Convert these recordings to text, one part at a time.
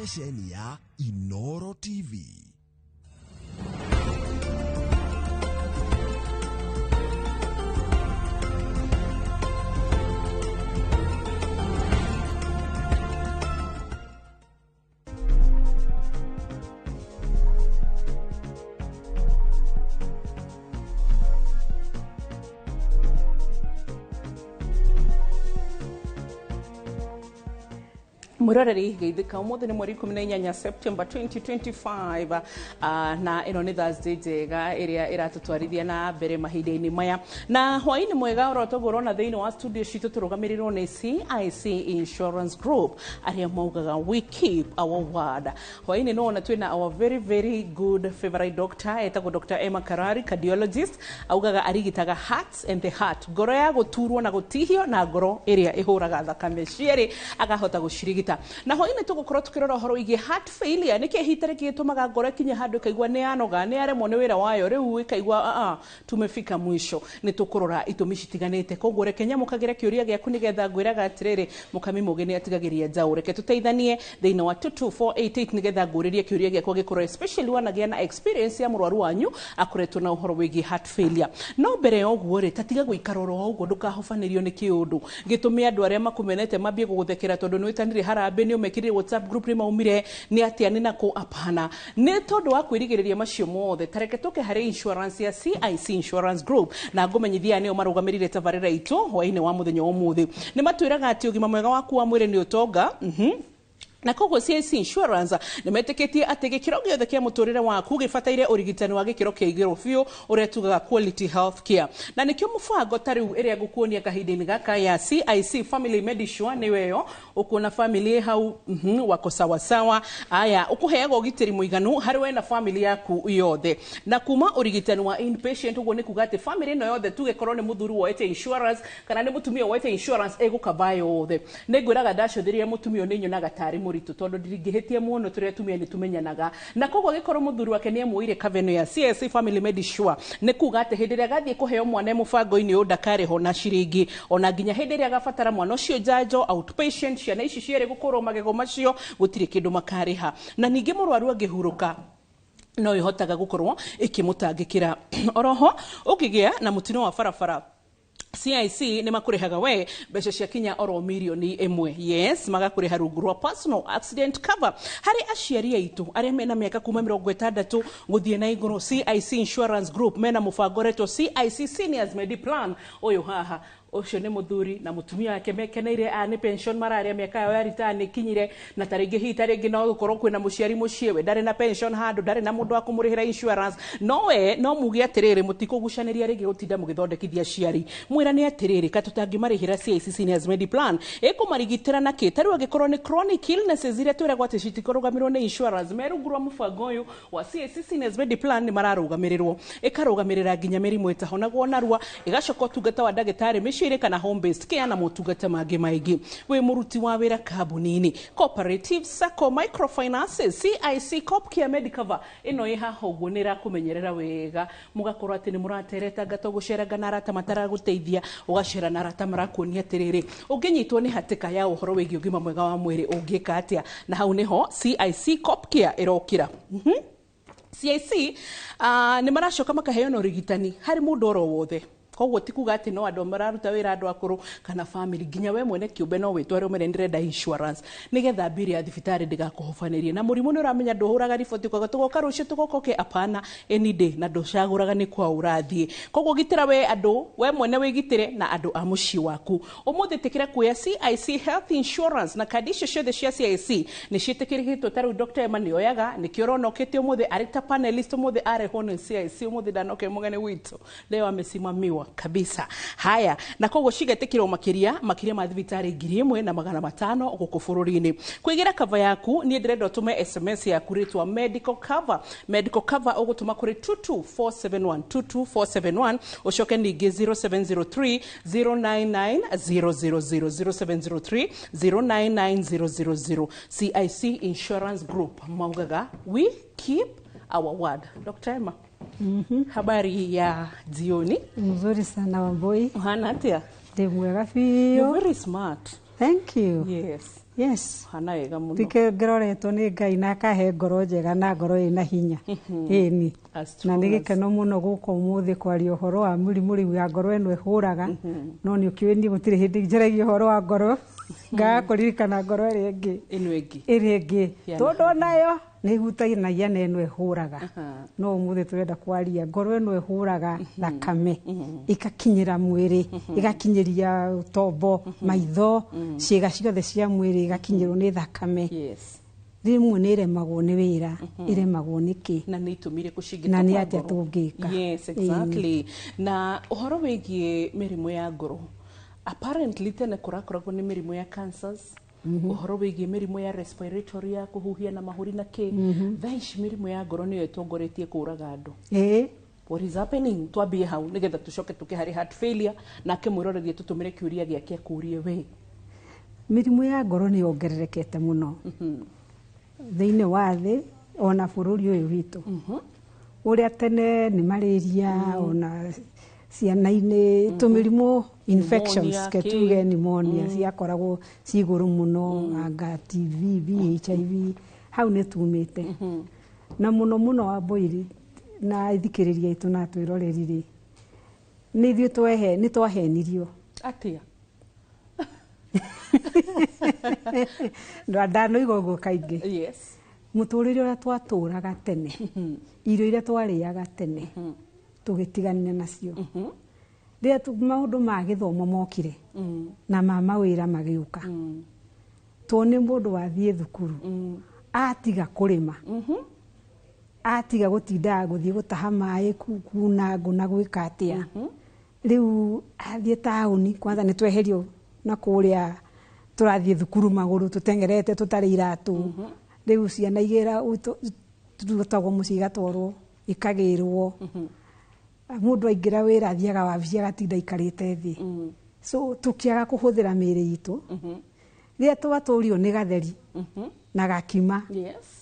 Ceceni ya Inoro TV. Mwiroreri geithika umuthi ni mweri 18 September 2025, na ĩno nĩ Thursday njega ĩrĩa ĩratũtwarithia na mbere mahinda-inĩ maya. Na hwaĩ-inĩ mwega ũrotoguo ũrona thĩinĩ wa studio citũ tũrũgamĩrĩirwo nĩ CIC Insurance Group, arĩa maugaga "We keep our word". Hwaĩ-inĩ nĩwona twĩna our very very good favorite doctor, etagwo Dr. Emma Karari, cardiologist. Augaga arigitaga hearts and the heart, ngoro ya gũturwo na gũtihio na ngoro ĩrĩa ĩhũraga thakame, cierĩ akahota gũcirigita. Na hwaĩ-inĩ tũgũkorwo tũkĩrora ũhoro wĩgiĩ heart failure. Nĩkĩ hita rĩngĩ gĩtũmaga ngoro ĩkinye handũ ĩkaigua nĩ yanoga, nĩ yaremwo nĩ wĩra wayo, rĩu ĩkaigua tumefika mwisho? Nĩ tũkũrora itũmi citiganĩte. Koguo reke nyamũkagĩre kĩũria gĩaku, nĩgetha ngwĩraga atĩrĩrĩ, mũkami mũgĩ nĩ atigagĩria njaũ. Reke tũteithanie thĩinĩ wa 22488, nĩgetha ngũrĩrie kĩũria gĩakwa gĩkorwo, especially wanagĩa na experience ya mũrwaru wanyu akoretwo na ũhoro wĩgiĩ heart failure. No mbere ya ũguo rĩ, tatiga gũikara oro ũguo, ndũkahobanĩrio nĩ kĩũndũ gĩtũme andũ arĩa makũmenete mambie gũgũthekera tondũ nĩ wĩtanire harambĩ, nĩ ũmekĩrire WhatsApp group, nĩ maumire nĩ atĩa, nĩ nakũ. Apana, nĩ tondũ wa kwĩrigĩrĩria macio mothe, tareke tũke harĩ insurance ya CIC Insurance Group, na ngũmenyithia nĩo marũgamĩrĩire tabarĩra itũ hwaĩ-inĩ wa mũthenya wa ũmũthĩ. Nĩ matwĩraga atĩ ũgima mwega waku wa mwĩrĩ nĩ ũtonga, na koguo CIC Insurance nĩ metĩkĩtie atĩ gĩkĩro gĩothe kĩa mũtũrĩre waku gĩbataire ũrigitani wa gĩkĩro kĩa igũrũ biũ, ũrĩa tugaga quality health care. Na nĩkĩo mũbango ta rĩu ĩrĩa ngũkuonia kahinda-inĩ gaka ya CIC Family Medisure, nĩwe ĩyo ũkuona family hau, wako sawasawa. Aya ũkũheaga ũgitĩri mũiganu harĩ we na family yaku yothe, na kuma ũrigitani wa inpatient. Ũguo nĩ kuga atĩ family ĩno yothe, tuge korwo nĩ mũthuri woete insurance kana nĩ mũtumia woete insurance, ĩgũkaba yothe. Nĩ ngwĩraga ndacũthĩrĩria mũtumia ũyũ nĩ nyonaga tarĩ mũritũ, tondũ ndingĩhĩtia mũno, tũrĩ atumia nĩ tumenyanaga. Na koguo agĩkorwo mũthuri wake nĩ amuoire cover ĩno ya CIC Family Medisure, nĩ kuga atĩ hĩndĩ ĩrĩa agathiĩ kũheo mwana e mũbango-inĩ ũyũ, ndakarĩhwo na ciringi ona, nginya hĩndĩ ĩrĩa agabatara mwana ũcio njanjo, outpatient, ciana ici cierĩ gũkũrwo magego macio, gũtirĩ kĩndũ makarĩha. Na ningĩ mũrwaru angĩhurũka, no ĩhotaga gũkorwo ĩkĩmũtangĩkĩra. Oroho ũngĩgĩa na mũtino wa barabara, CIC nĩ makũrĩhaga we mbeca cia kinya oro mirioni 1, yes, magakũrĩha rungu rwa personal accident cover. Harĩ aciari aitũ arĩa mena mĩaka kuma 60 gũthiĩ na igũrũ, CIC Insurance Group mena mũbango ũretwo CIC Seniors Mediplan. Ũyũ haha, ũcio nĩ mũthuri na mũtumia wake mekeneire, a nĩ pension mararĩa, mĩaka yao ya retire nĩ kinyire. Na tarĩngĩ hihi tarĩngĩ no gũkorwo kwĩna mũciari mũciĩ we ndarĩ na pension handũ, ndarĩ na mũndũ wa kũmũrĩhĩra insurance. No we no muge atĩrĩrĩ, mũtikũgucanĩria rĩngĩ gũtinda mũgĩthondekithia aciari, mwĩrane atĩrĩrĩ, ka tũtangĩmarĩhĩra CIC Seniors Mediplan ĩkũmarigitĩra na kĩ? Tarĩu angĩkorwo nĩ chronic illnesses iria twĩragwo atĩ citikũrũgamĩrĩrwo nĩ insurance, me rungu rwa mũbango ũyũ wa CIC Seniors Mediplan nĩ mararũgamĩrĩrwo. Ĩkarũgamĩrĩra nginya mĩrimũ ĩtahonagwo narua, ĩgacoka ũtungata wa ndagĩtarĩ mĩciĩ-inĩ kana home based care, na motungata mangĩ maingĩ. Wĩ mũruti wa wĩra kambuni-inĩ, cooperative, sacco, microfinances, CIC Copcare Medicover ĩno ĩ haha ũguo nĩ ĩrakũmenyerera wega, mũgakorwo atĩ nĩ mũrateretanga, to gũceranga na arata mataragũteithia, ũgacera na arata marakuonia atĩrĩrĩ, ũngĩnyitwo nĩ hatĩka ya ũhoro wĩgiĩ ũgima mwega wa mwĩrĩ ũngĩka atĩa. Na hau nĩho CIC Copcare ĩrokĩra. CIC nĩ maracoka makaheana ũrigitani harĩ mũndũ oro wothe. Koguo ti kuga atĩ no andũ mararuta wĩra, andũ akũrũ kana family, nginya we mwene kĩũmbe no wĩtware ũmere ndĩrenda insurance, nĩgetha mbiri ya thibitarĩ ndĩgakũhobanĩrie. Na mũrimũ nĩ ũramenya ndũhũraga riboti ukaga tũgoka rũciũ, tũgoka ũke, apana, any day, na ndũcagũraga nĩ kwa ũrathiĩ. Koguo gitĩra we andũ, we mwene wĩgitĩre na andũ a mũciĩ waku. Ũmũthĩ tĩkĩra kuoya CIC Health Insurance, na kandi icio ciothe cia CIC nĩ ciĩtĩkĩrĩkĩtwo. Ta rĩu Dr. Emma nĩ oyaga, nĩkĩo ũrona ũkĩte ũmũthĩ arĩ ta panelist. Ũmũthĩ arehwo nĩ CIC, ũmũthĩ ndanoke mũgeni witũ, leo amesimamiwa kabisa. Haya, na koguo cigetĩkĩrwo makĩria makĩria ma thibitarĩ 1500 gũkũ bũrũri-inĩ. Kwĩgĩra cover yaku, niĩ ndĩrenda ũtũme SMS yaku rĩtwa medical cover. Medical cover ũgũtũma kũrĩ 22471, 22471, ũcoke ningĩ 0703 099 000, 0703 099 000. CIC Insurance Group maugaga "We keep our word". Dr. Emma, habari ya jioni? Mzuri sana, Wambui. Uhana atia? Ndĩ mwega You're biũ. very smart. Thank you. Yes. Yes. Hana wega mũno. Tuike ngĩroretwo nĩ Ngai na akahe ngoro njega na ngoro ĩna hinya. Ĩni. As Na nĩ strong as- gĩkeno mũno gũka ũmũthĩ kwaria ũhoro wa mũrimũ rĩu ya ngoro ĩno ĩhũraga. No nĩ ũkĩũĩ niĩ gũtirĩ hĩndĩ njaragia ũhoro wa ngoro ngaga kũririkana ngoro ĩrĩa ĩngĩ. Ĩno ĩngĩ. Ĩrĩa ĩngĩ. Ya Tondũ onayo nĩ ĩhutanagia na ĩno ĩhũraga. Aha. No ũmũthĩ tũrenda kwaria ngoro ĩno ĩhũraga thakame ĩgakinyĩra mwĩrĩ, ĩgakinyĩria tombo, maitho, ciĩga ciothe cia mwĩrĩ igakinyĩrwo nĩ thakame. Yes. Rĩmwe nĩ ĩremagwo nĩ wĩra, ĩremagwo nĩ kĩ? Na nĩ itũmi irĩkũ cingĩtũma Na nĩ atĩa ngoro? tũngĩka? Yes, exactly. Na ũhoro wĩgiĩ mĩrimũ ya ngoro, apparently tene kũrakoragwo nĩ mĩrimũ ya cancers, ũhoro wĩgiĩ mĩrimũ ya respiratory ya kũhuhia na mahũri na kĩ. Thaa ici mĩrimũ ya ngoro nĩyo ĩtongoretie kũraga andũ. Ĩĩ. What is happening? Twambie hau nĩgetha tũcoke tũke harĩ heart failure, nake mwĩroreri tũtũmĩre kĩũria gĩake akũrie we. Mĩrimũ ya ngoro nĩ yongererekete mũno thĩinĩ wa thĩ ona bũrũri ũyũ witũ. Ũrĩa tene nĩ malaria, ona ciana-inĩ tũmĩrimũ infections, Pneumonia, ke kĩ. tuge pneumonia ciakoragwo ci igũrũ mũno, anga TB, HIV, hau nĩ tumĩte. Na mũno mũno Wambũi na ithikĩrĩria aitũ na twĩroreri rĩ, nĩ ithuĩ nĩ twahenirio. Atĩa? Ndanoiga ũguo kaingĩ. Yes. Mũtũrĩre ũrĩa twatũraga tene, irio iria twarĩaga tene, tũgĩtiganire nacio. Rĩrĩa maũndũ ma gĩthomo mokire na ma mawĩra magĩũka, tuone mũndũ wathiĩ thukuru atiga kũrĩma, atiga gũtindaga gũthiĩ gũtaha maĩ, kuna ngũ na gwĩka atĩa, rĩu athiĩ taũni. Kwanza nĩ tweherio na kũrĩa tũrathiĩ thukuru magũrũ tũteng'erete tũtarĩ iratũ. Rĩu ciana igĩra turutagwo mũciĩ igatwarwo ikagĩrwo. Mũndũ aingĩra wĩra athiaga wabici agatinda aikarĩte thĩ. So tũkĩaga kũhũthĩra mĩĩrĩ itũ. Rĩrĩa twatũrio nĩ gatheri na gakima,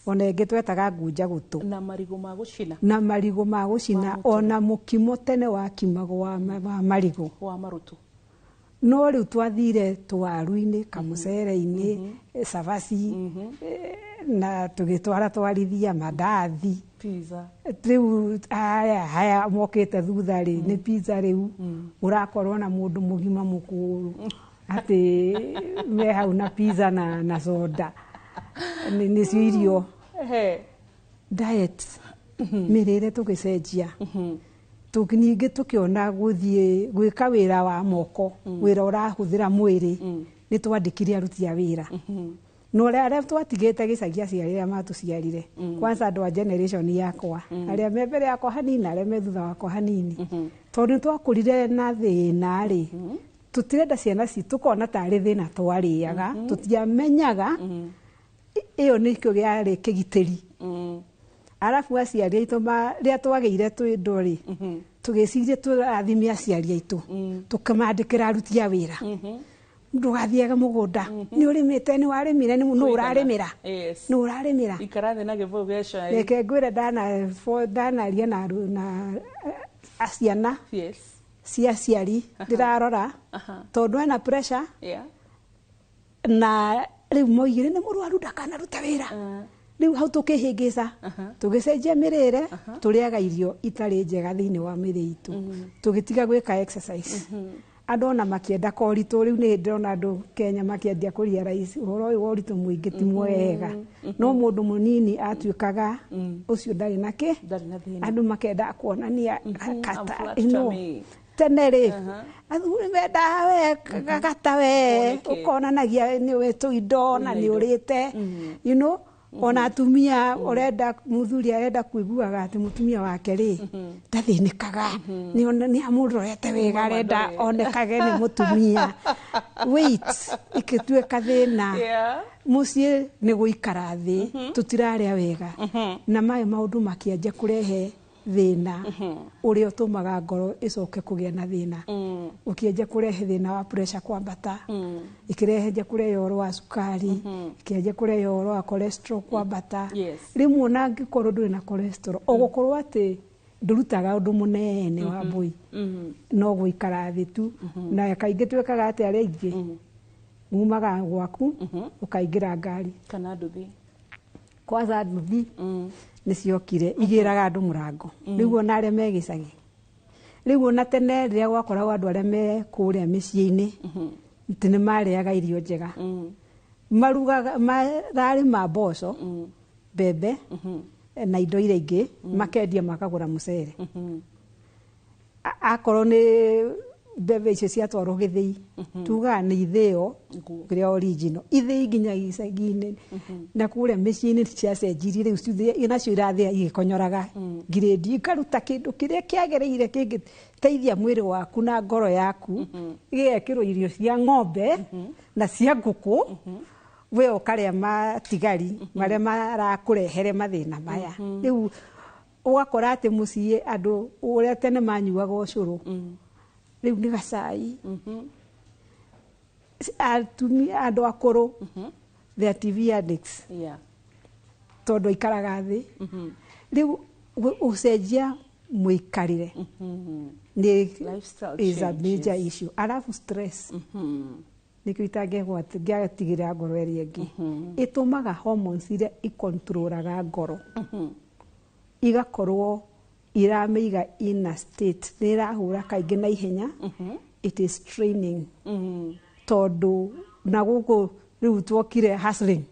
ona ĩngĩ twetaga ngunja gũtũ, na marigũ ma gũcina, na marigũ ma gũcina, ona mũkimo tene wakimagwo wa marigũ wa marũtũ. No rĩu twathire twaru-inĩ, kamũcere-inĩ, cabaci, na tũgĩtwara twarithia mandathi, pizza. Rĩu haya haya mokĩte thutha rĩ, nĩ pizza. Rĩu ũrakorwo na mũndũ mũgima mũkũrũ atĩ me hau na pizza na soda nĩcio irio. Diet, mĩrĩre tũgĩcenjia. Ningĩ tũkĩona gũthiĩ gwĩka wĩra wa moko, wĩra ũrahũthĩra mwĩrĩ, nĩ twandĩkire aruti a wĩra. No arĩa twatigĩte gĩcagi, aciari arĩa matũciarire, kwanza andũ a generation yakwa, arĩa me mbere yakwa hanini na arĩa me thutha wakwa hanini, tondũ nĩ twakũrire na thĩna rĩ, tũtirenda ciana citũ tũkona tarĩ thĩna twarĩaga, tũtiamenyaga ĩyo nĩkĩo gĩarĩ kĩgitĩri. Arabu aciari aitũ rĩrĩa twagĩire twĩndo rĩ, tũgĩciria tũrathime aciari aitũ, tũkĩmandĩkĩra aruti a wĩra. Ndũgathiage mũgũnda, nĩ ũrĩmĩte, nĩ warĩmire, nĩ ũrarĩmĩra, nĩ ũrarĩmĩra. Ikara thĩ na gĩbũyũ gĩa cai. Reke ngwĩre, ndanaria na ciana cia aciari ndĩrarora, tondũ ena pressure, na rĩu moigire nĩ mũrwaru ndakanaruta wĩra. Rĩu hau tũkĩhĩngĩca, tũgĩcenjia mĩrĩre, tũrĩaga irio itarĩ njega thĩinĩ wa mĩrĩ itũ, tũgĩtiga gwĩka exercise. Andũ ona makĩenda koritũ. Rĩu nĩ ndĩrona andũ Kenya makĩendia kũria rais ũhoro ũyũ wa ũritũ mũingĩ ti mwega, no mũndũ mũnini atuĩkaga ũcio ndarĩ na kĩ. Ndarĩ na thĩna. Andũ makenda kuonania kata I'm flat ĩno. tummy. Tene rĩ, athuri mendaga we gagata we Woneke. ũkonanagia nĩ wĩ tũindo na Wĩna nĩ indo. ũrĩte, ona atumia ũrenda mũthuri arenda kuiguaga atĩ mũtumia wake rĩ ndathĩnĩkaga, nĩ amũrorete wega, Mama arenda ndore. onekage nĩ mũtumia. Weight ĩgĩtuĩka thĩna. Mũciĩ nĩ gũikara thĩ, tũtirarĩa wega, na maya maũndũ makĩanjia kũrehe thĩna ũrĩa ũtũmaga ngoro ĩcoke kũgĩa na thĩna, ũkĩanjia kũrehe thĩna wa pressure kwambata, ĩkĩrehe kũrehe ũhoro wa cukari, ĩkĩanjia kũrehe ũhoro wa cholesterol kwambata. Rĩmwe ona angĩkorwo ndũrĩ na cholesterol, o gũkorwo atĩ ndũrutaga ũndũ mũnene wa mbũi, no gũikara thĩ tu. Na kaingĩ twĩkaga atĩ arĩa aingĩ Umaga gwaku ũkaingĩra ngari kana nduthi. Kwanza nduthi nĩ ciokire igĩraga andũ mũrango. Rĩu ona arĩa me gĩcagi, rĩu ona tene rĩrĩa gwakoragwo andũ arĩa me kũrĩa mĩciĩ-inĩ atĩ nĩ marĩaga irio njega, marugaga, mararĩma mboco, mbembe na indo iria ingĩ, makendia makagũra mũcere. Akorwo nĩ mbembe icio ciatwarwo gĩthĩi, tugaga nĩ ithĩo kĩrĩa original ithĩi nginya icagi-inĩ na kũrĩa mĩciĩ-inĩ ciacenjirie. Rĩu nacio irathĩa igĩkonyoraga ngirĩndi, ikaruta kĩndũ kĩrĩa kĩagĩrĩire kĩngĩteithia mwĩrĩ waku na ngoro yaku, gĩgekĩrwo irio cia ng'ombe na cia ngũkũ, we ũkarĩa matigari marĩa marakũrehere mathĩna maya. Rĩu ũgakora atĩ mũciĩ andũ ũrĩa tene manyuaga ũcũrũ, rĩu nĩ gacai. Atumia, andũ akũrũ, they are TV addicts tondũ aikaraga thĩ. Rĩu ũcenjia mũikarĩre nĩ Lifestyle is a major changes. issue. Alafu stress nĩkĩo itangĩgwatigĩra ngoro ĩrĩa ĩngĩ ĩtũmaga hormones iria ikontrolaga ngoro igakorwo iramĩiga in a state nĩ ĩrahũra kaingĩ na ihenya. It is training tondũ na gũkũ rĩu tuokire hustling.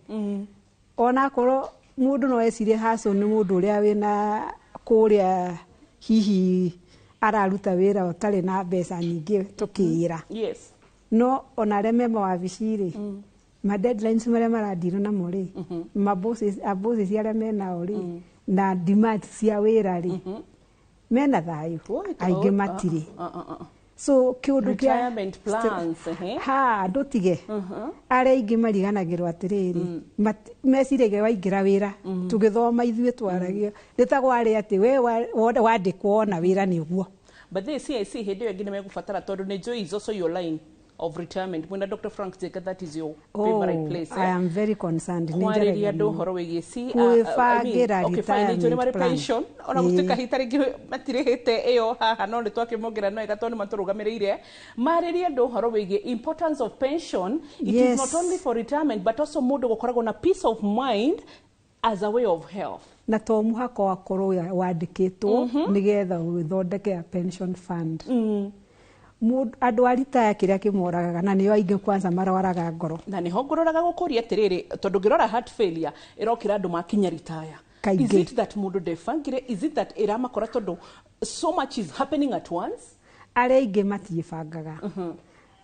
Onakorwo mũndũ no ecirie hustle nĩ mũndũ ũrĩa wĩna kũrĩa hihi araruta wĩra ũtarĩ na mbeca nyingĩ tũkĩĩra, no ona arĩa me mawabici rĩ, ma deadlines marĩa maradirwo namo rĩ, ma bosses, a bosses arĩa menao rĩ, na demands cia wĩra rĩ, mena thayũ? Aingĩ matirĩ. So kĩũndũ kĩa Retirement plans, ehe. Ha ndũtige arĩa aingĩ mariganagĩrwo atĩrĩrĩ, meciragia waingĩra wĩra. Tũgĩthoma ithuĩ twaragia nĩ ta gwarĩ atĩ we wandĩkwo wona wĩra nĩ ũguo. But the CIC hĩndĩ ĩyo ĩngĩ nĩ megũbatara tondũ nĩ njũĩ is also your line of retirement. Mwena Dr. Frank Njenga, that is your favorite place. I am very concerned. Nĩ Kwarĩria njaragia andũ mũno. ũhoro wĩgiĩ Kwĩbangĩra okay, fine, nĩ njũĩ nĩ marĩ retirement plan. pension ona gũtuĩka hita rĩngĩ matirĩhĩte ĩyo haha, no nĩ twakĩmongera no ega tondũ nĩ matũrũgamĩrĩire marĩrie andũ ũhoro wĩgiĩ importance of pension. It is not only for retirement but also mũndũ gũkoragwo na peace of mind as a way of health. Na to mũhaka wakorwo wandĩkĩtwo nĩgetha ũthondeke a pension fund. Andũ a ritaya kĩrĩa kĩmoragaga na nĩo aingĩ kwanza marwaraga ngoro. Na nĩho ngũroraga gũkũria atĩrĩrĩ, tondũ ngĩrora heart failure ĩrokĩra andũ makinya ritaya. Kaingĩ. Is it that mũndũ ndebangire? Is it that ĩramakora tondũ so much is happening at once? Arĩa aingĩ matiĩbangaga.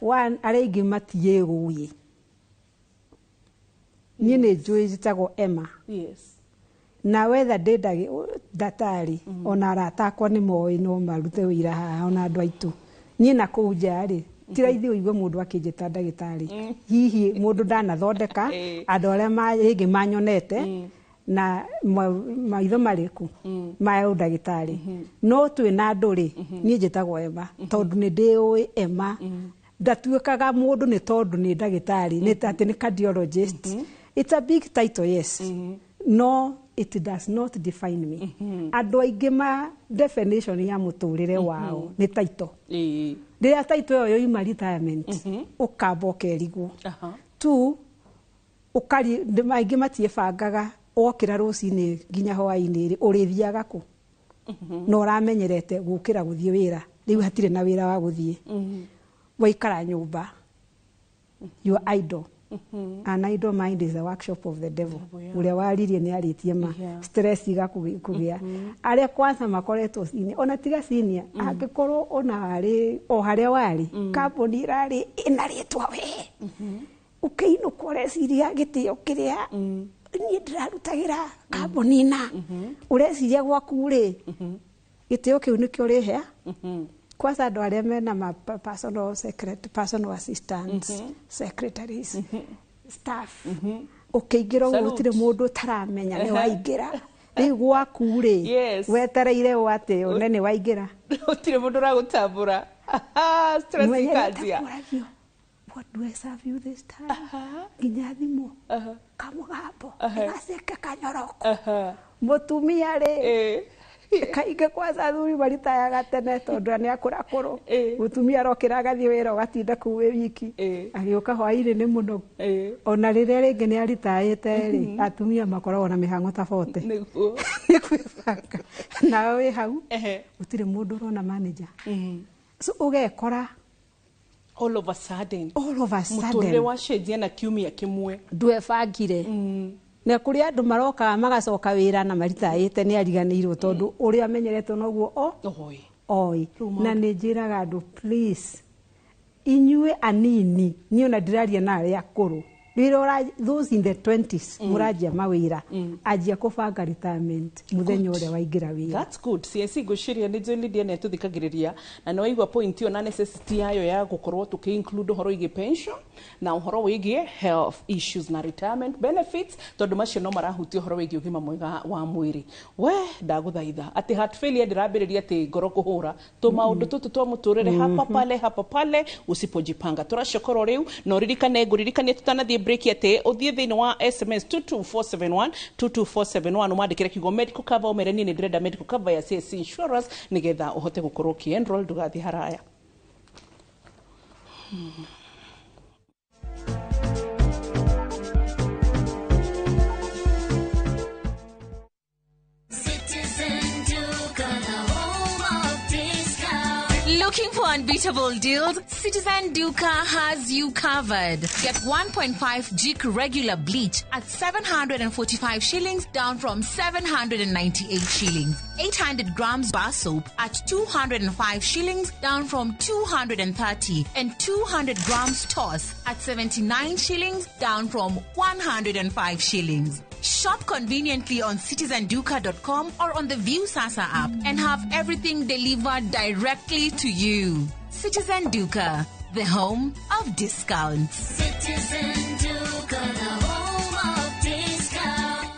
One, arĩa aingĩ matiĩũĩ. Niĩ nĩ njũĩ njĩtagwo Emma na wetha ndĩ ndatarĩ ona arata akwa nĩ moĩ, no marute wĩira haha, ona andũ aitũ. Niĩ na kũu nja rĩ, ti raithi ũigue mũndũ akĩnjĩta ndagĩtarĩ. Hihi mũndũ ndanathondeka andũ arĩa rĩngĩ manyonete na maitho marĩkũ ma ũndagĩtarĩ, no twĩ na andũ rĩ, niĩ njĩtagwo Emma tondũ nĩ ndĩũĩ Emma ndatuĩkaga mũndũ nĩ tondũ nĩ ndagĩtarĩ, nĩ atĩ nĩ cardiologist. It's a big title, yes, no it does not define me. Andũ aingĩ ma definition ya mũtũrĩre wao nĩ title. Rĩrĩa title ĩyo yoima retirement, ũkamba ũkerigwo. Two, ũkari aingĩ matiĩbangaga. Wokĩra rũcinĩ nginya hwaĩ-inĩ rĩ, ũrĩthiaga kũ na ũramenyerete gũkĩra gũthiĩ wĩra? Rĩu hatirĩ na wĩra wa gũthiĩ, waikara nyũmba, you are idle. An idle mind is a workshop of the devil. Ũrĩa waririe nĩ arĩtie ma. Stress igakũgĩa arĩa kwanza makoretwo senior, ona tiga senior, angĩkorwo ona warĩ o harĩa warĩ kambuni ĩrarĩ ĩna rĩtwa, we ũkĩinũka ũreciria gĩtĩo kĩrĩa niĩ ndĩrarutagĩra kambuni na ũreciria gwaku rĩ, gĩtĩo kĩu nĩkĩo ũrĩhea. Kwanza andũ arĩa mena ma personal secret, personal assistants, secretaries, staff, ũkĩingĩra ũguo Salute. gũtirĩ mũndũ ũtaramenya nĩ waingĩra. Rĩu gwaku rĩ, wetereire ũ atĩ one nĩ waingĩra. Gũtirĩ mũndũ ũragũtambũra. Stress Mwenyewe ikanjia. atakũragio, "What do I serve you this time?" Nginya thimũ kamũgambo gaceke kanyoroko. Mũtumia rĩ, Kaingĩ kwanza athuri maritayaga tene tondũ nĩ akũrakũrũ. Mũtumia arokĩra agathiĩ wĩra ũgatinda kũu wĩ wiki. Agĩũka hwaĩ-inĩ nĩ mũnogu. Ona rĩrĩa rĩngĩ nĩ aritaĩte rĩ, atumia makoragwo na mĩhang'o ta 40. Nĩguo. Nĩ kwĩbanga. Nawe wĩ hau, gũtirĩ mũndũ ũrona manager. So ũgekora all of a sudden. All of a sudden. Mũtũrĩre wacenjia na kiumia kĩmwe. Ndwebangire. Na kũrĩ andũ marokaga magacoka wĩra na maritaĩte nĩ ariganĩirwo tondũ ũrĩa amenyeretwo noguo o Oi. oi. Na nĩ njĩraga andũ please, inyuĩ anini, niĩ ona ndĩraria na arĩa akũrũ, rĩrĩa those in the 20s mũranjia mawĩra, anjia kũbanga retirement mũthenya ũrĩa waingĩra wĩra. That's good. CSC ngwĩciria nĩ njũĩ Lydia nĩ atũthikagĩrĩria na nĩ waigua point ĩyo na necessity yayo ya gũkorwo tũkĩ include ũhoro wĩgiĩ pension na ũhoro wĩgiĩ health issues na retirement benefits tondũ macio no marahutia ũhoro wĩgiĩ ũgima mwega wa mwĩrĩ. We ndagũthaitha atĩ heart failure ndĩrambĩrĩria atĩ ngoro kũhũra tũ maũndũ tũtũ twa mũtũrĩre hapa pale hapa pale usipojipanga. Tũracokorwo rĩu na ũririkane ngũririkanie tũtanathiĩ break atĩ ũthiĩ thĩinĩ wa SMS 22471 22471 ũmandĩkĩre kiugo medical cover ũmere niĩ nĩ ndĩrenda medical cover ya CSC Insurance nĩgetha ũhote gũkorwo ũkĩ-enroll ndũgathiĩ haraya. Citizen Duka, the home of discount. Looking for unbeatable deals? Citizen Duka has you covered. Get 1.5 Jik regular bleach at 745 shillings, down from 798 shillings. 800 grams bar soap at 205 shillings, down from 230. And 200 grams toss at 79 shillings, down from 105 shillings. Shop conveniently on citizenduka.com or on the Viusasa app and have everything delivered directly to you. Citizen Duka, the home of discounts. Citizen Duka, the home of discount.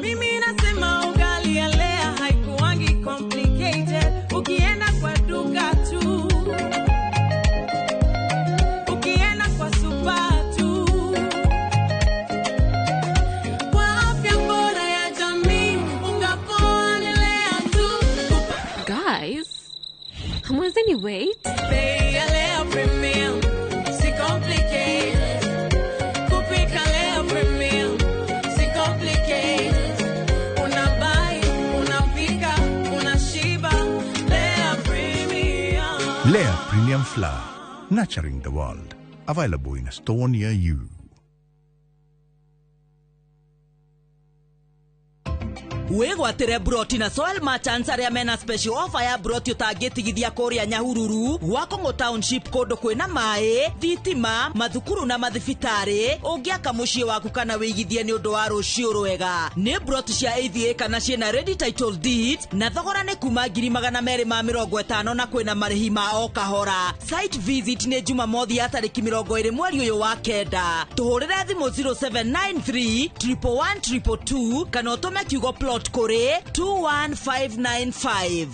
Mimi nasema ugali ya Lea haikuangi complicated. Ukienda kwa duka tu, ukienda kwa super tu, kwa afya bora ya jamii, unga poa ni Lea tu. Guys, hamwezeni wait? Bei ya Lea Premium, si complicated. Kupika Lea Premium, si complicated. Unabuy, unapika, unashiba. Lea Premium. Lea Premium Flour, nurturing the world. Available in a store near you. Wĩgwatĩre broti na Soil Merchants arĩa mena special offer ya broti ũtangĩtigithia kũrĩa Nyahururu, Gwakũng'ũ Township, kũndũ kwĩna maĩ, thitima, mathukuru na mathibitarĩ. Ũngĩaka mũciĩ waku kana wĩigithie nĩ ũndũ wa rũciũ rwega. Nĩ broti cia AVA kana ciĩna ready title deed na thogora nĩ kuma 250,000 na kwĩna marĩhi ma o kahora. Site visit nĩ Jumamothi ya tarĩki 20 mweri ũyũ wa kenda. Tũhũrĩre thimũ 0793 111 222 kana ũtũme kiugo plot kũrĩ 21595.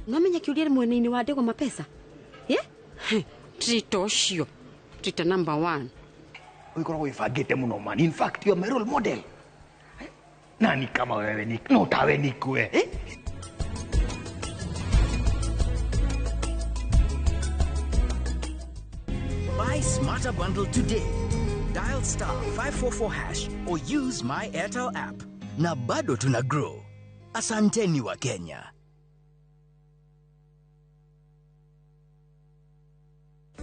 Nomenya kĩũria mwena-inĩ wa ndegwa mapesa? Yeah? Trita ũcio. Trita number 1. Ũgĩkoragwo wĩbangĩte mũno man. In fact, you are my role model. Nani kama wewe ni no tawe nikue. Eh? Buy Smarter Bundle today. Dial star 544 hash or use my Airtel app. Na bado tuna grow. Asanteni wa Kenya.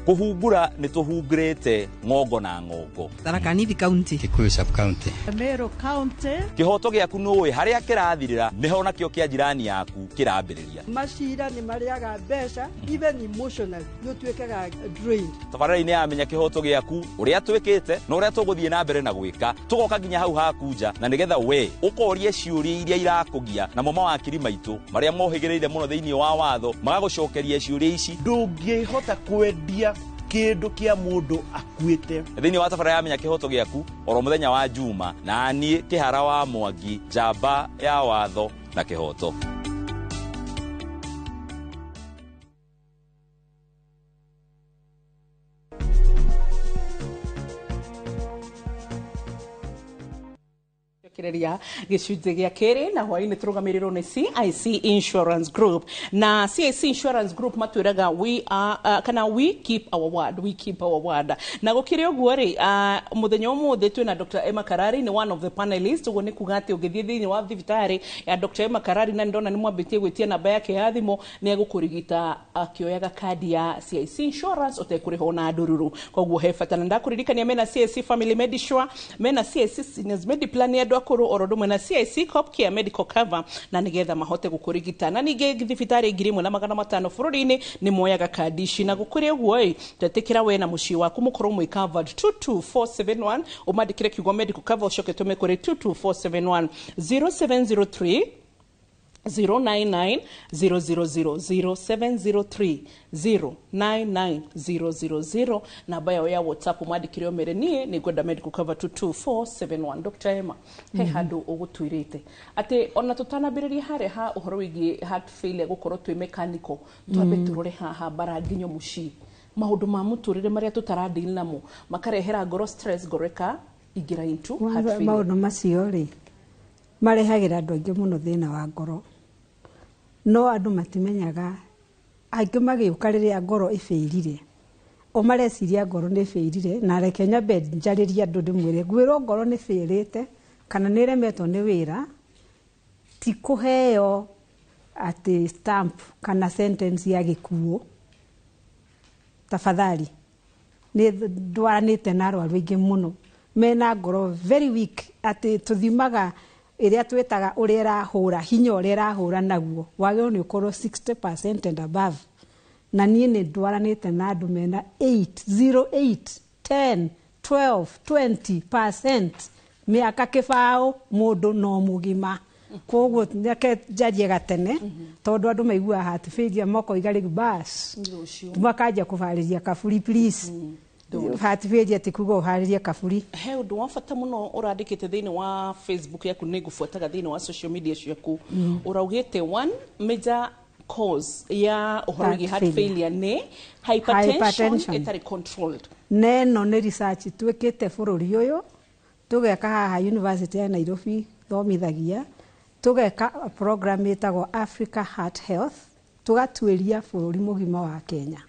Kũhungura nĩ tũhungurĩte ng'ongo na ng'ongo. Tharaka Nithi County, Kikuyu sub county, Meru County. Kĩhoto gĩaku nũĩ harĩa kĩrathirĩra nĩho nakĩo kĩa jirani yaku kĩrambĩrĩria. Macira nĩ marĩaga mbeca, even emotionally nĩ ũtuĩkaga drained. Tabarĩra-inĩ ya Menya Kĩhoto Gĩaku, ũrĩa twĩkĩte na ũrĩa tũgũthiĩ na mbere na gwĩka, tũgoka nginya hau haku nja na nĩgetha we ũkorie ciũria iria irakũgia, namo mawakiri maitũ marĩa mohĩgĩrĩire mũno thĩinĩ wa watho magagũcokeria ciũria ici. Ndũngĩhota kwendia kĩndũ kĩa mũndũ akuĩte. Thĩinĩ wa tabarĩra ya Menya Kĩhoto Gĩaku oro mũthenya wa Juma, na niĩ Kĩhara wa Mwangi, njamba ya watho na kĩhoto. Tũgũcokereria gĩcunjĩ gĩa kerĩ na hwaĩ-inĩ tũrũgamĩrĩrwo nĩ CIC Insurance Group. Na CIC Insurance Group matwĩraga we are, kana we keep our word, we keep our word. Na gũkĩrĩ ũguo rĩ, mũthenya ũmũthĩ twĩna Dr. Emma Karari, nĩ one of the panelists. Ũguo nĩ kuga atĩ ũngĩthiĩ thĩinĩ wa thibitarĩ ya Dr. Emma Karari, na nĩndona nĩ mwambĩtie gwĩtia namba yake ya thimũ, nĩ egũkũrigita akĩoyaga kandi ya CIC Insurance ũtekũrĩha ona ndururu. Koguo he bata na ndakũririkania mena CIC Family Medisure, mena CIC Seniors Mediplan ya andũ akũrũ, oro ũndũ ũmwe na CIC Copcare Medical Cover, na nĩgetha mahote gũkũrigita. Na ningĩ thibitarĩ 1500 bũrũri-inĩ nĩ moyaga kandi ici. Na gũkũrĩ ũguo ĩ, tetĩkĩra we na mũciĩ waku mũkorwo mwĩ covered. 22471, ũmandĩkĩre kiugo medical cover, ũcoke tũme kũrĩ 22471. 0703 099 000, 0703 099 000, namba yao ya WhatsApp. Mwandĩkĩre ũmere niĩ nĩ ngwenda medical cover, 22471. Dr. Emma, he handũ ũgũtwĩrĩte atĩ ona tũtanambĩrĩria harĩa ha ũhoro wĩgiĩ heart failure gũkorwo twĩ mechanical, twambe tũrore haha mbara nginyo mũciĩ, maũndũ ma mũtũrĩre marĩa tũtaradeal namo makarehera ngoro stress, ngoro ĩka ingĩra into heart failure. Maũndũ macio rĩ, marehagĩra andũ aingĩ mũno thĩna wa ngoro, no andũ matimenyaga. Aingĩ magĩũka rĩrĩa ngoro ĩbĩrire, o mareciria ngoro nĩ ĩbĩrire. Na reke nyambe njarĩrie andũ, ndĩmwĩre, ngwĩrwo ngoro nĩ bĩrĩte kana nĩ ĩremetwo nĩ wĩra, ti kũheo atĩ stamp kana sentence ya gĩkuũ. Tafadhali, nĩ ndwaranĩte na arwaru aingĩ mũno mena ngoro very weak, atĩ tũthimaga ĩrĩa twĩtaga ũrĩa ĩrahũra, hinya ũrĩa ĩrahũra naguo wagĩrĩirwo nĩ ũkorwo 60% and above. Na niĩ nĩ ndwaranĩte na andũ mena 8 08 10 12 20% mĩaka kĩbaũ, mũndũ no mũgima. Koguo reke njarie gatene, tondũ andũ maiguaga heart failure makoiga rĩu bas, makanjia kũbarĩria kaburi. Please, heart failure ti kuga ũharĩrie kaburi. He ũndũ wa bata mũno ũrandĩkĩte thĩinĩ wa Facebook yaku, nĩ ngũbuataga thĩinĩ wa social media ciaku. Ũraugĩte one major cause ya ũhoro wĩgiĩ heart failure nĩ hypertension, Hypertension. ĩtarĩ controlled. Neno nĩ research twĩkĩte bũrũri ũyũ, tũgeka haha University ya Nairobi thomithagia, tũgeka program ĩtagwo Africa Heart Health, tũgatuĩria bũrũri mũgima wa Kenya,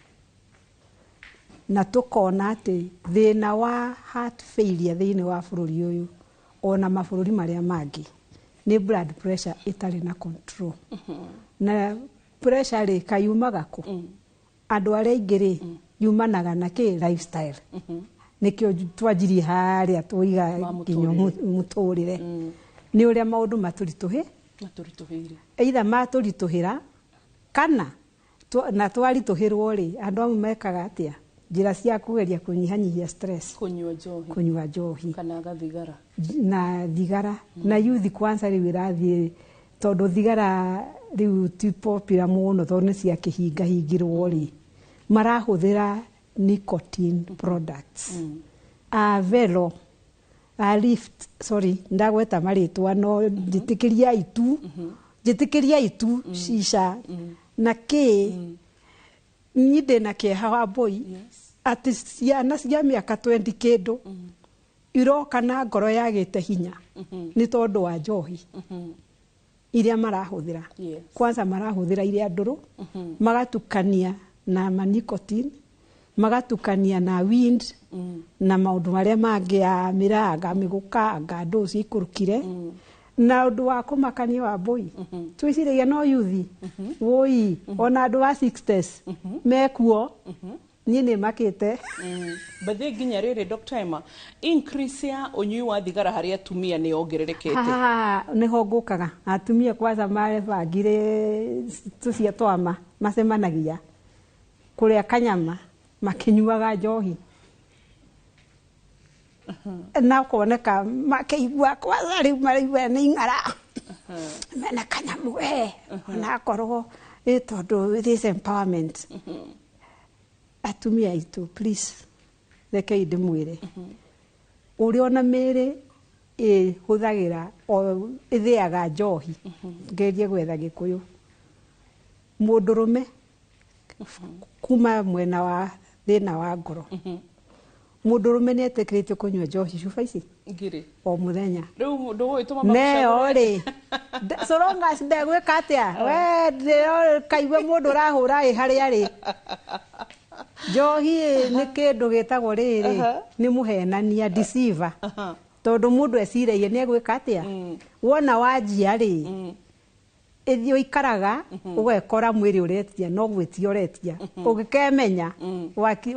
na tũkona atĩ thĩna wa heart failure thĩinĩ wa bũrũri ũyũ ona mabũrũri marĩa mangĩ nĩ blood pressure ĩtarĩ na control. Na pressure rĩ, kayumaga kũ? Andũ arĩa aingĩ rĩ, yumanaga na kĩ? Lifestyle. Nĩkĩo twanjirie harĩa tũiga nginya mũtũrĩre, nĩ ũrĩa maũndũ matũritũhĩ matũritũhĩire. Either matũritũhĩra kana na twaritũhĩrwo rĩ, andũ amwe mekaga atĩa? Njĩra cia kũgeria kũnyihanyihia stress. Kũnyua njohi. Kũnyua njohi. Kana gathigara. Na thigara. Na youth kwanza rĩu ĩrathiĩ, tondũ thigara rĩu ti popular mũno, tondũ nĩ ciakĩhingahingirwo rĩ, marahũthĩra nicotine products, Avelo, a Lift, sorry, ndagweta marĩtwa, no njĩtĩkĩriai tu, njĩtĩkĩriai tu, shisha na kĩ. Niĩ ndĩna kĩeha wa mbũi atĩ ciana cia mĩaka 20 kĩndũ iroka na ngoro yagĩte hinya nĩ tondũ wa njohi iria marahũthĩra. Kwanza marahũthĩra iria ndũrũ, magatukania na manicotine, magatukania na weed na maũndũ marĩa mangĩ ya mĩranga, mĩgũkanga, ndũ ciikũrũkire. Na ũndũ wa kũmakania wa mbũi, twĩciragia no yuthi wũi, ona andũ a 60s mekuo. Niĩ nĩ makĩte. Bathĩ nginya rĩrĩ, Dr. Emma, increase ya ũnyui wa thigara harĩ atumia nĩ yongererekete. Haha nĩho ngũkaga. Atumia kwanza marebangire tũcia twama macemanagia kũrĩa kanyama makĩnyuaga njohi, na kuoneka makĩigua kwanza rĩu maraigua nĩ ing'ara mena kanyamũ we, onakorwo ĩ tondũ this empowerment. Atumia aitũ, please, rekei ndĩmwĩre, ũrĩa ona mĩĩrĩ ĩhũthagĩra o ĩthĩaga njohi, ngerie gwetha Gĩkũyũ, mũndũrũme kuma mwena wa thĩna wa ngoro. Mũndũrũme nĩ etĩkĩrĩtio kũnyua njohi cuba ici Ngiri. o mũthenya. Rĩu ndũgũgĩtũma Neo rĩ, so long as ndegwĩka atĩa, we ndĩro- kaigue mũndũ ũrahũra ĩ harĩa rĩ, njohi ĩ nĩ kĩndũ gĩtagwo rĩrĩ, nĩ mũhenania, deceiver, tondũ mũndũ eciragia nĩ egwĩka atĩa. Wona wanjia rĩ, ĩthiĩ ũikaraga ũgekora mwĩrĩ ũretia, no gwĩtia ũretia, ũgĩkemenya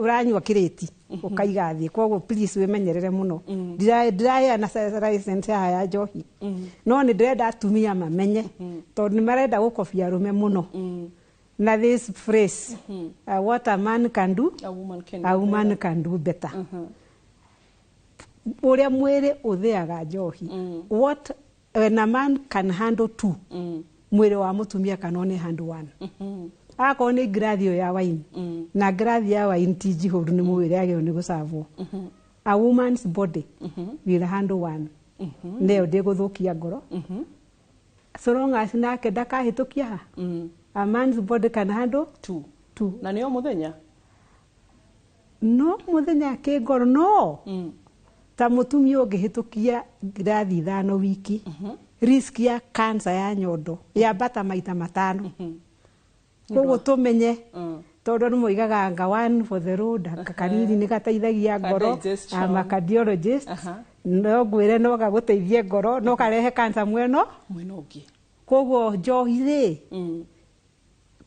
ũranyua kĩrĩti ũkaiga thĩ. Koguo please wĩmenyerere mũno. Ndiraheana license haha ya njohi, no nĩ ndĩrenda atumia mamenye, tondũ nĩ marenda gũkobia arũme mũno na this phrase, what a man can do, a woman can a do woman better. Can do better. Ũrĩa mwĩrĩ ũthĩaga njohi, what when a man can handle two, mwĩrĩ wa mũtumia can only handle one. Akorwo nĩ ngirathi ĩyo ya wine, na ngirathi ya wine ti njihũru, nĩ mwĩrĩ agĩrĩirwo nĩ gũcavwo. A woman's body will handle one, neyo ndĩgũthũkia ngoro, so long as nake ndakahĩtũkia ha. A man's body can handle two. Two. Na nĩo mũthenya. No mũthenya kĩngoro no ta mũtumia ũngĩhĩtũkia ngirathi 5 wiki, risk ya cancer ya nyondo yambata maita 5. Koguo tũmenye, tondũ nĩ moigaga anga one for the road, anga kanini nĩ gateithagia ngoro. Digestion. I'm a cardiologist. No ngwĩre no gagũteithie ngoro, no karehe cancer mweno mwena ũngĩ. Koguo njohi rĩ,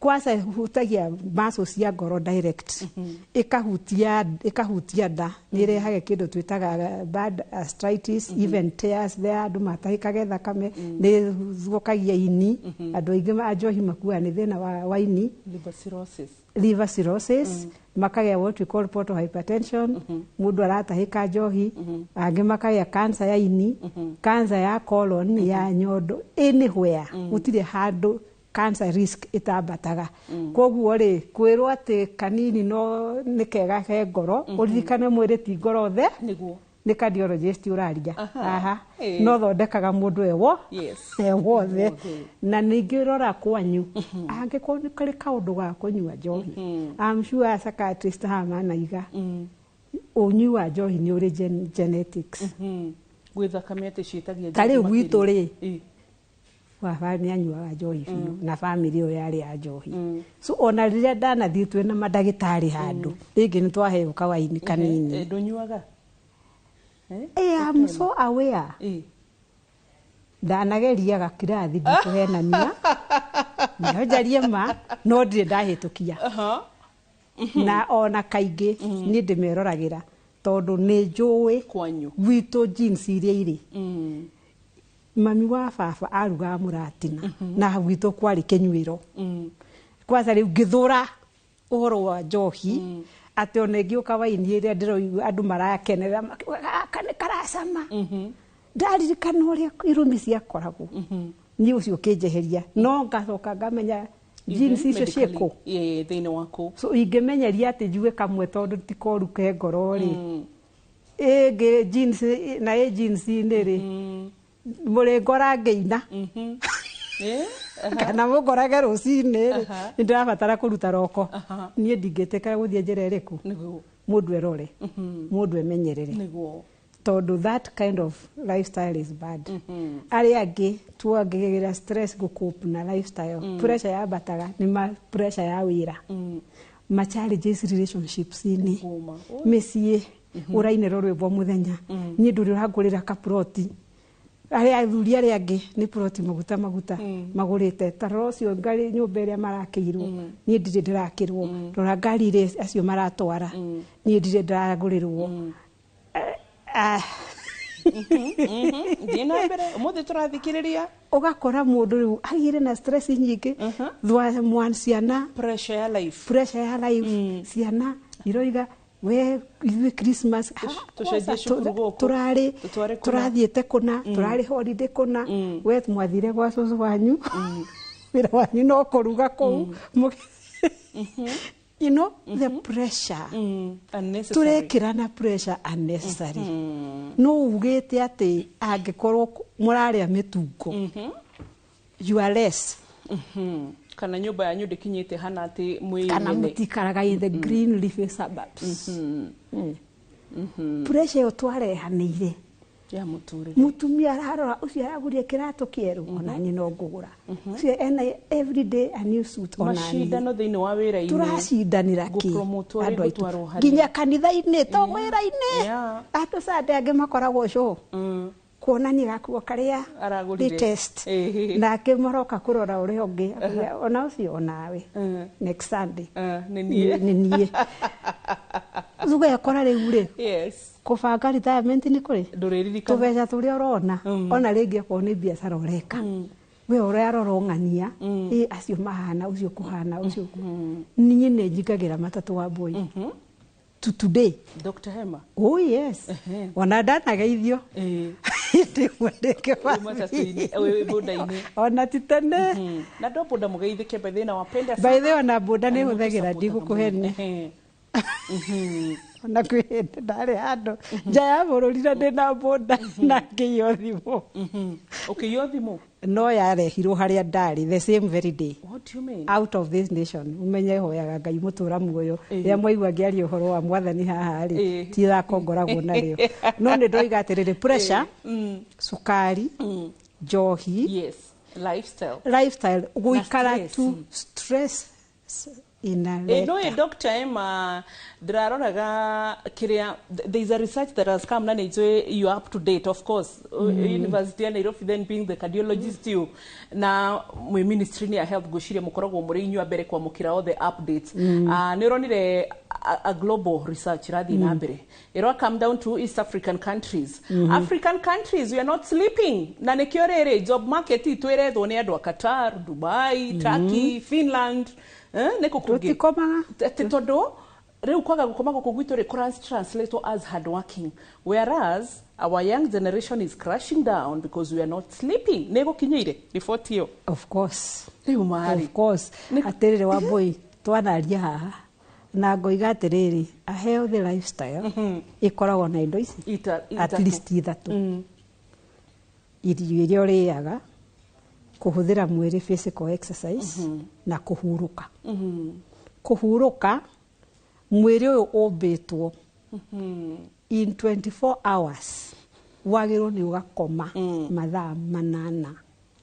kwanza ĩhutagia muscles cia ngoro direct, ĩkahutia nda, nĩ ĩrehaga kĩndũ twĩtaga bad arthritis, even tears there, andũ matahĩkage thakame, nĩ ĩthũkagia ini. Andũ aingĩ a njohi makuaga nĩ thĩna wa ini. Liver cirrhosis. Liver cirrhosis, makagĩa what we call portal hypertension, mũndũ aratahĩka njohi. Angĩ makagĩa cancer ya ini, cancer ya colon, ya nyondo, anywhere, gũtirĩ handũ cancer risk ĩtambataga. Koguo rĩ, kwĩrwo atĩ kanini no nĩ kega ke ngoro, ũririkane mwĩrĩ ti ngoro the. Nĩguo. Nĩ cardiologist ũraria. Aha. Ĩĩ. No thondekaga mũndũ ewo Yes. e wothe. Wothe. Na ningĩ rora kwanyu, angĩkorwo nĩ kũrĩ kaũndũ ga kũnyua njohi, I'm sure psychiatrist haha manaiga ũnyui wa njohi nĩ ũrĩ genetics. Gwĩ thakame atĩ ciĩtagia Ta rĩu njohi gwitũ rĩ, makĩria. Ĩ. baba nĩ anyuaga njohi biũ, na bamĩrĩ ĩyo yarĩ ya njohi. So ona rĩrĩa ndanathiĩ twĩna mandagĩtarĩ handũ rĩngĩ, nĩ twaheo kawaini kanini. Ndũnyuaga? I am so aware. Ndanageria gakirathi, ndikũhenania, no njarie ma, no ndirĩ ndahĩtũkia. Na ona kaingĩ niĩ ndĩmeroragĩra, tondũ nĩ njũĩ kwanyu gwitũ genes iria irĩ. Mami wa baba arugaga mũratina, na gwitũ kwarĩ kĩnyuĩro. Kwanza rĩu ngĩthũra ũhoro wa njohi, atĩ ona ĩngĩũka waini ĩrĩa ndĩroigua andũ marakenerera makiuga gaka nĩ karacama, ndaririkana ũrĩa irũmi ciakoragwo, niĩ ũcio ũkĩnjeheria, no ngacoka ngamenya genes icio ciĩkũ. Ĩ, thĩinĩ waku. So ingĩmenyeria atĩ njuge kamwe, tondũ ti koru ke ngoro rĩ, ĩngĩ genes na ĩ genes-inĩ rĩ, mũrĩ ngora ngĩina kana mũngorage rũcinĩ rĩ, nĩ ndĩrabatara kũruta roko. Niĩ ndingĩtĩkĩra gũthiĩ njĩra ĩrĩkũ. Mũndũ erore, mũndũ emenyerere, tondũ that kind of lifestyle is bad. Arĩa angĩ tuongagĩrĩra stress gũcope na lifestyle, pressure yambataga nĩ ma pressure ya wĩra, ma challenges relationships-inĩ, mĩciĩ ũrainĩrwo rwĩmbo mũthenya, niĩ ndũrĩ ũrangũrĩra kaploti, arĩa athuri arĩa angĩ nĩ ploti maguta maguta magũrĩte, ta rora ũcio ngari nyũmba ĩrĩa marakĩirwo, niĩ ndirĩ ndĩrakĩrwo, rora ngari iria acio maratwara, niĩ ndirĩ ndĩragũrĩrwo. Ah. Thiĩ na mbere, ũmũthĩ tũrathikĩrĩria. Ũgakora mũndũ rĩu agĩire na stress nyingĩ thwa mwan ciana. Pressure ya life. Pressure ya life, ciana iroiga we ithuĩ Christmas tũcenjie cukuru gũkũ. Tũrarĩ tũtware kũna. Tũrathiĩte kũna, tũrarĩ holiday kũna, we mwathire gwa cũcũ wanyu, wĩra wanyu no kũruga kũu. You know the pressure. Unnecessary. Tũrekĩrana pressure unnecessary. No ugĩte atĩ angĩkorwo mũrarĩa mĩtungo, you are less. Kana nyũmba yanyu ndĩkinyĩte hana atĩ mwĩ kana nene. mũtikaraga in the green leafy suburbs. Pressure ĩyo twarehanĩire ya mũtũrĩre. Mutumia ararora ũcio aragũrire kĩratũ kĩerũ, ona niĩ no ngũgũra. Ũcio ena everyday a new suit, ona niĩ. Macindano thĩinĩ wa wĩra-inĩ. Tũracindanĩra kĩ? Gũpromotwo rĩ, Andũ aitũ gũtwarwo harĩa. Nginya kanitha-inĩ to wĩra-inĩ. Andũ Sunday angĩ makoragwo show kuonania gakuo karĩa Aragũrire. latest, nake maroka kũrora ũrĩa ũngĩ akauga, ona ũcio onawe next Sunday nĩ niĩ. Nĩ niĩ. Tugekora rĩu rĩ kũbanga retirement nĩ kũrĩ Ndũrĩririkana. Tũbeca tũrĩa ũrona, ona rĩngĩ okorwo nĩ biacara ũreka, we ũrarora ũng'ania ĩ acio mahana ũcio kũhana ũcio. Niĩ nĩ njingagĩra matatũ wa boy to today. Dr. Hema. Oh yes, ona ndanageithio hĩndĩ ĩmwe ndĩ Matatũ-inĩ, wĩ boda-inĩ. Ona ti tene. Na ndo boda mũgeithĩke by the way, nawapenda By the way, sana. ona boda nĩ Na hũthagĩra, nĩmũtũsupportaga ndigũkũhenia. mũno. Ona kwĩ hĩndĩ ndarĩ handũ nja ya bũrũri na ndĩna boda na ngĩiywo thimũ. Ũkĩiywo thimũ? No yarehirwo harĩa ndarĩ the same very day. What do you mean? Out of this nation. Umenye hoyaga Ngai mũtũra muoyo. Rĩrĩa mwaigua ngĩaria ũhoro wa mwathani haha rĩ, ti ithako ngoragwo narĩo, no nĩ ndoiga atĩrĩrĩ, pressure, cukari, njohi, Yes, lifestyle. Lifestyle, gũikara stress. Tu stress inaleta. No ĩ Dr. Emma, ndĩraroraga kĩrĩa, there is a research that has come na nĩ njũĩ you are up to date, of course. University ya Nairobi, then being the cardiologist, you na mwĩ ministry ya health, ngwĩciria mũkoragwo mũrĩ inyuĩ a mbere kwamũkĩra all the updates. Ah, nĩ ũronire a global research ĩrathiĩ na mbere ĩro come down to East African countries. African countries, we are not sleeping, na nĩkĩo rĩrĩ job market itũ ĩrethwo nĩ andũ a Qatar, Dubai, Turkey, Finland, nĩkũ kũngĩ. Tũtikomaga. Atĩ tondũ rĩu kwaga gũkoma gũkũ gwitũ rĩ translate as hard working, whereas our young generation is crashing down because we are not sleeping. Nĩ gũkinyĩire riboti ĩyo? Of course. Rĩu marĩ Of course. Atĩrĩrĩ Wambũi, twanaria haha na ngoiga atĩrĩrĩ, a healthy lifestyle ĩkoragwo na indo ici at ithatũ. Least ithatũ: irio iria ũrĩaga, kũhũthĩra mwĩrĩ, physical exercise, na kũhurũka. Kũhurũka, mwĩrĩ ũyũ ũmbĩtwo in 24 hours wagĩrĩirwo nĩ ũgakoma mathaa 8.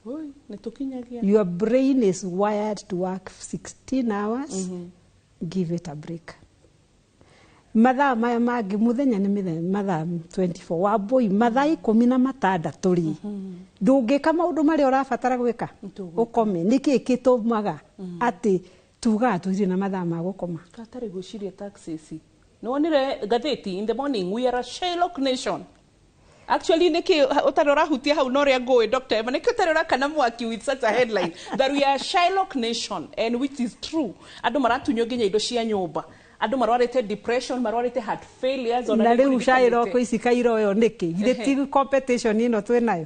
Oi, nĩ tũkinyagia. Your brain is wired to work 16 hours. Give it a break. Mathaa maya mangĩ mũthenya nĩ mĩthenya mathaa 24, Wambũi, mathaa 16 rĩ, ndũngĩka maũndũ marĩa ũrabatara gwĩka ũkome. Nĩkĩ gĩtũmaga atĩ tugaga tũtirĩ na mathaa ma gũkoma? Katarĩ gwĩciria taxes nĩ wonire ngathĩti in the morning, we are a Shylock nation actually. Nĩkĩ ũtarĩ ũrahutia hau na ũrĩa ngũĩ, Dr. Emma, nĩkĩ ũtarĩ ũrakana mwaki with such a headline that we are a Shylock nation, and which is true? Andũ maratunywo nginya indo cia nyũmba, andũ marwarĩte depression, marwarĩte heart failures, ona Na nĩ rĩu kũririkanĩte. Shylock ici kairoyo nĩkĩ? Githĩ ti competition ĩno twĩ nayo,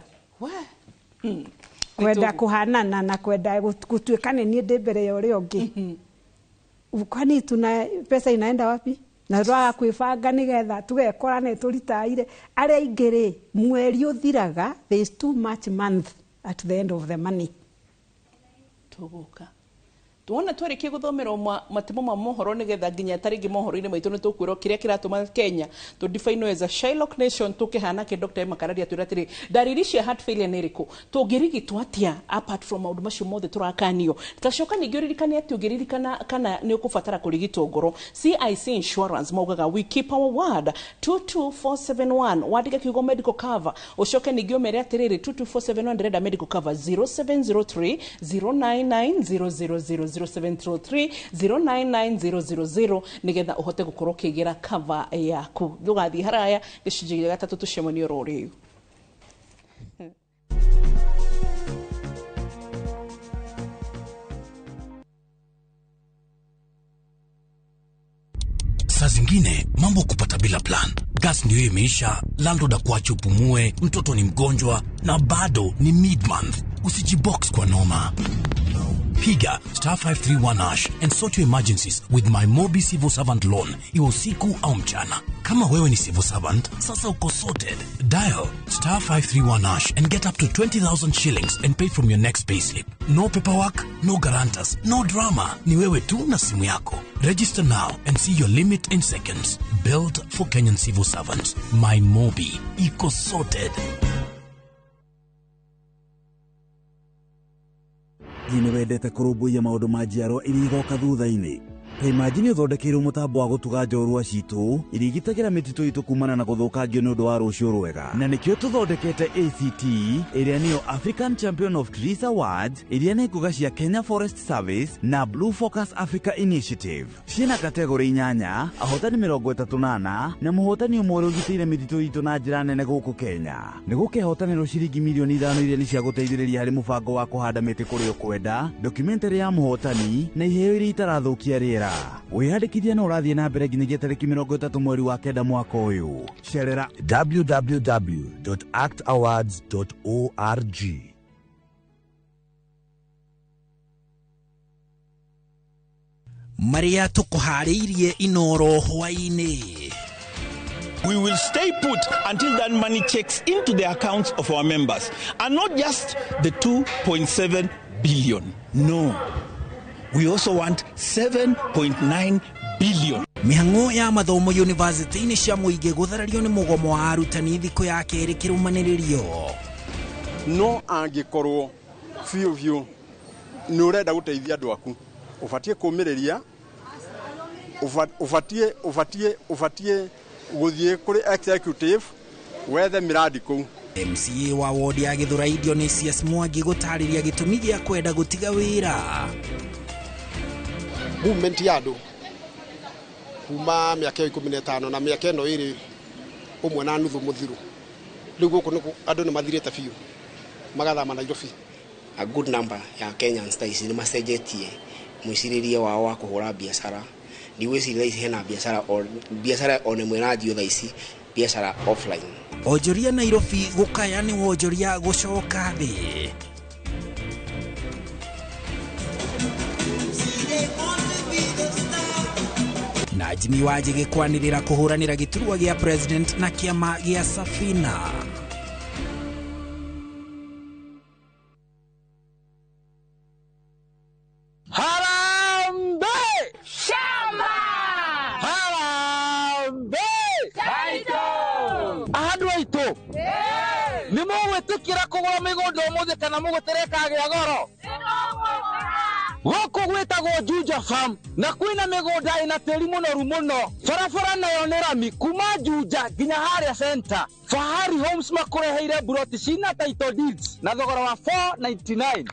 kwenda kũhanana na kwenda gũtuĩka nĩ niĩ ndĩ mbere ya ũrĩa ũngĩ? Kwani tuna pesa inaenda wapi na twaga kwĩbanga nĩgetha tũgekora nĩ tũritaire arĩa aingĩ rĩ, mweri ũthiraga, there is too much month at the end of the money. Tũgũka tuona twarĩkia gũthomerwo matemo ma mohoro nĩgetha nginya tarĩngĩ mohoro-inĩ maitũ nĩ tũkwĩrwo kĩrĩa kĩratũma Kenya tũ define as a Shylock nation, tũkĩhana kĩ. Dr. Emma Kararia twĩra atĩrĩ, ndariri cia heart failure nĩ ĩrĩkũ, tũngĩrigitwo atĩa apart from maũndũ macio mothe tũrakanio. Tacoka ningĩ ũririkane atĩ ũngĩririkana kana nĩ ũkũbatara kũrigitwo ngoro, CIC Insurance maugaga we keep our word. 22471, wandĩke kiugo medical cover, ũcoke ningĩ ũmere atĩrĩrĩ, 22471, ndĩrenda medical cover. 0703 099 000, 0703 099 000, nĩgetha ũhote gũkorwo ũkĩgĩra cover yaku. Ndũgathiĩ haraya, gĩcunjĩ gĩa gatatũ tũcemanie oro rĩu. Saa zingine mambo kupata bila plan. Gas ndio imeisha, landlord akuache upumue, mtoto ni mgonjwa na bado ni mid month. Usijibox kwa noma. Piga star 531 hash and sort your emergencies with My Mobi Civil Servant Loan, iwe usiku au mchana. Kama wewe ni civil servant, sasa uko sorted. Dial star 531 hash and get up to 20,000 shillings and pay from your next payslip. No paperwork, no guarantors, no drama. Ni wewe tu na simu yako. Register now and see your limit in seconds. Built for Kenyan civil servants. My Mobi. Iko sorted. Nĩ wendete kũrũmbũiya maũndũ ma njiarwa iria igoka thutha-inĩ? Ta imagine ũthondekeirwo mũtambo wa gũtuga njorua citũ iria igitagĩra mĩtitũ itũ kumana na gũthũkangio nĩ ũndũ wa rũciũ rwega. Na nĩkĩo tũthondekete ACT, ĩrĩa nĩyo African Champion of Trees Awards, iria nĩ ngũga cia Kenya Forest Service na Blue Focus Africa Initiative. Ciĩna kategori 8, ahotani 34 na mũhotani ũmwe ũrĩa ũgitĩire mĩtitũ itũ na njĩra nene gũkũ Kenya. Nĩ gũkehotanĩrwo ciringi mirioni 5 iria nĩ cia gũteithĩrĩria harĩ mũbango wa kũhanda mĩtĩ kũrĩa ũkwenda, documentary ya mũhotani na iheo iria itarathũkia rĩera. Wĩyandĩkithia no ũrathiĩ na mbere nginyagia tarĩki 30 mweri wa 9 mwaka ũyũ. Cerera www.actawards.org. Marĩa tũkũharĩirie Inoro hwaĩ-inĩ. We will stay put until that money checks into the accounts of our members, and not just the 2.7 billion. No. We also want 7.9 billion. Mĩhang'o ya mathomo yunivasĩtĩ-inĩ cia mũingĩ gũtharario nĩ mũgomo wa arutani thikũ ya kerĩ kĩrũmanĩrĩrio. No angĩkorwo biũ biũ nĩ ũrenda gũteithia andũ aku, ũbatiĩ kũmĩrĩria, ũbatiĩ gũthiĩ kũrĩ executive wethe mĩrandi kũu. MCA wa wodi ya Gĩthũrai Dionysius Mwangi gũtarĩria gĩtũmi gĩa kwenda gũtiga wĩra. Movement ya andũ kuma mĩaka 15 na mĩaka ĩno ĩrĩ ũmwe na nuthu mũthiru, rĩu gũkũ andũ nĩ mathirĩte biũ magathama Nairobi. A good number ya Kenyans thaa ici nĩ macenjetie mwĩcirĩrie wao wa kũhũra biacara. Ndigwĩciria thaa ici hena biacara ona ĩmwe ĩranjio thaa ici biacara offline. Onjoria Nairobi gũkaya nĩ wonjoria gũcoka thĩ. Na Jimmy Wanjigi kwanĩrĩra kũhũranĩra gĩturwa gĩa president na kĩama gĩa Safina. Harambee! Shamba! Harambee! Taito! Andũ aitũ nĩ mũgwĩtĩkĩra kũgũra mĩgũnda ũmũthĩ kana mũgũtere kagĩa goro? Gũkũ gwĩtagwo Juja Farm na kwĩna mĩgũnda ĩna tĩri mũnoru mũno. Barabara nayo nĩ rami kuma Juja nginya harĩa center. Fahari Homes makũreheire buroti cina title deeds na thogora wa 499.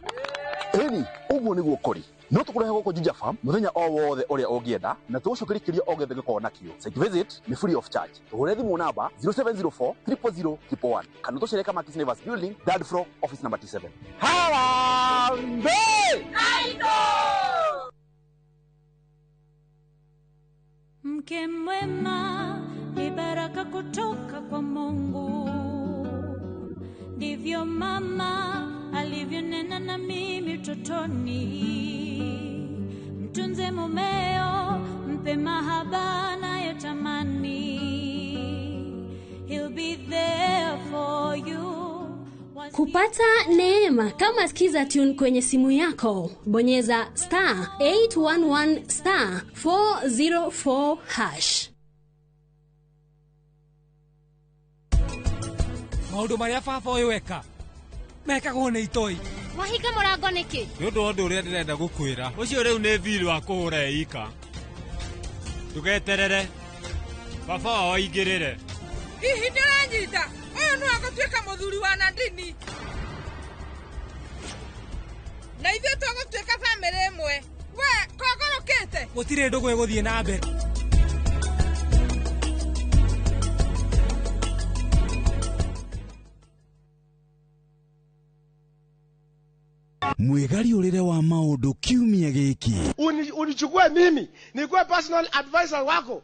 Ĩni, ũguo nĩguo kũrĩ. No tũkũrehe gũkũ Juja Farm mũthenya o wothe ũrĩa ũngĩenda na tũgũcokeria kĩrĩa o gĩothe gĩkoragwo nakĩo. Site visit nĩ free of charge. Tũhũre thimũ namba 0704 000 111 kana tũcere Kamakis Neighbors Building, third floor, office number T7. Harambee! Mke mwema ni baraka kutoka kwa Mungu, ndivyo mama alivyonena na mimi utotoni. Mtunze mumeo, mpe mahaba anayotamani. He'll be there for you. Kupata neema kama Skiza Tune kwenye simu yako, bonyeza star 811 star 404 hash. Maũndũ marĩa baba ũyũ eka mekagwo nĩ itoi. Wahinga mũrango nĩkĩ? Nĩ ũndũ wa ũndũ ũrĩa ndĩrenda gũkwĩra. Ũcio rĩu nĩ thiirĩ wa kũhũra ika. Ndũgeterere. Baba wao aingĩrĩre. Hihi nĩũranyita? Ũyũ nĩwe agũtuĩka mũthuri wa Nadini. Na ithuĩ tũgũtuĩka bamĩrĩ ĩmwe. We kogorũkĩte? Gũtirĩ ndũgũ ĩgũthiĩ na mbere. Mwĩgariũrĩre wa maũndũ kiumia gĩkĩ. Unichukue mimi nikuwe personal advisor wako.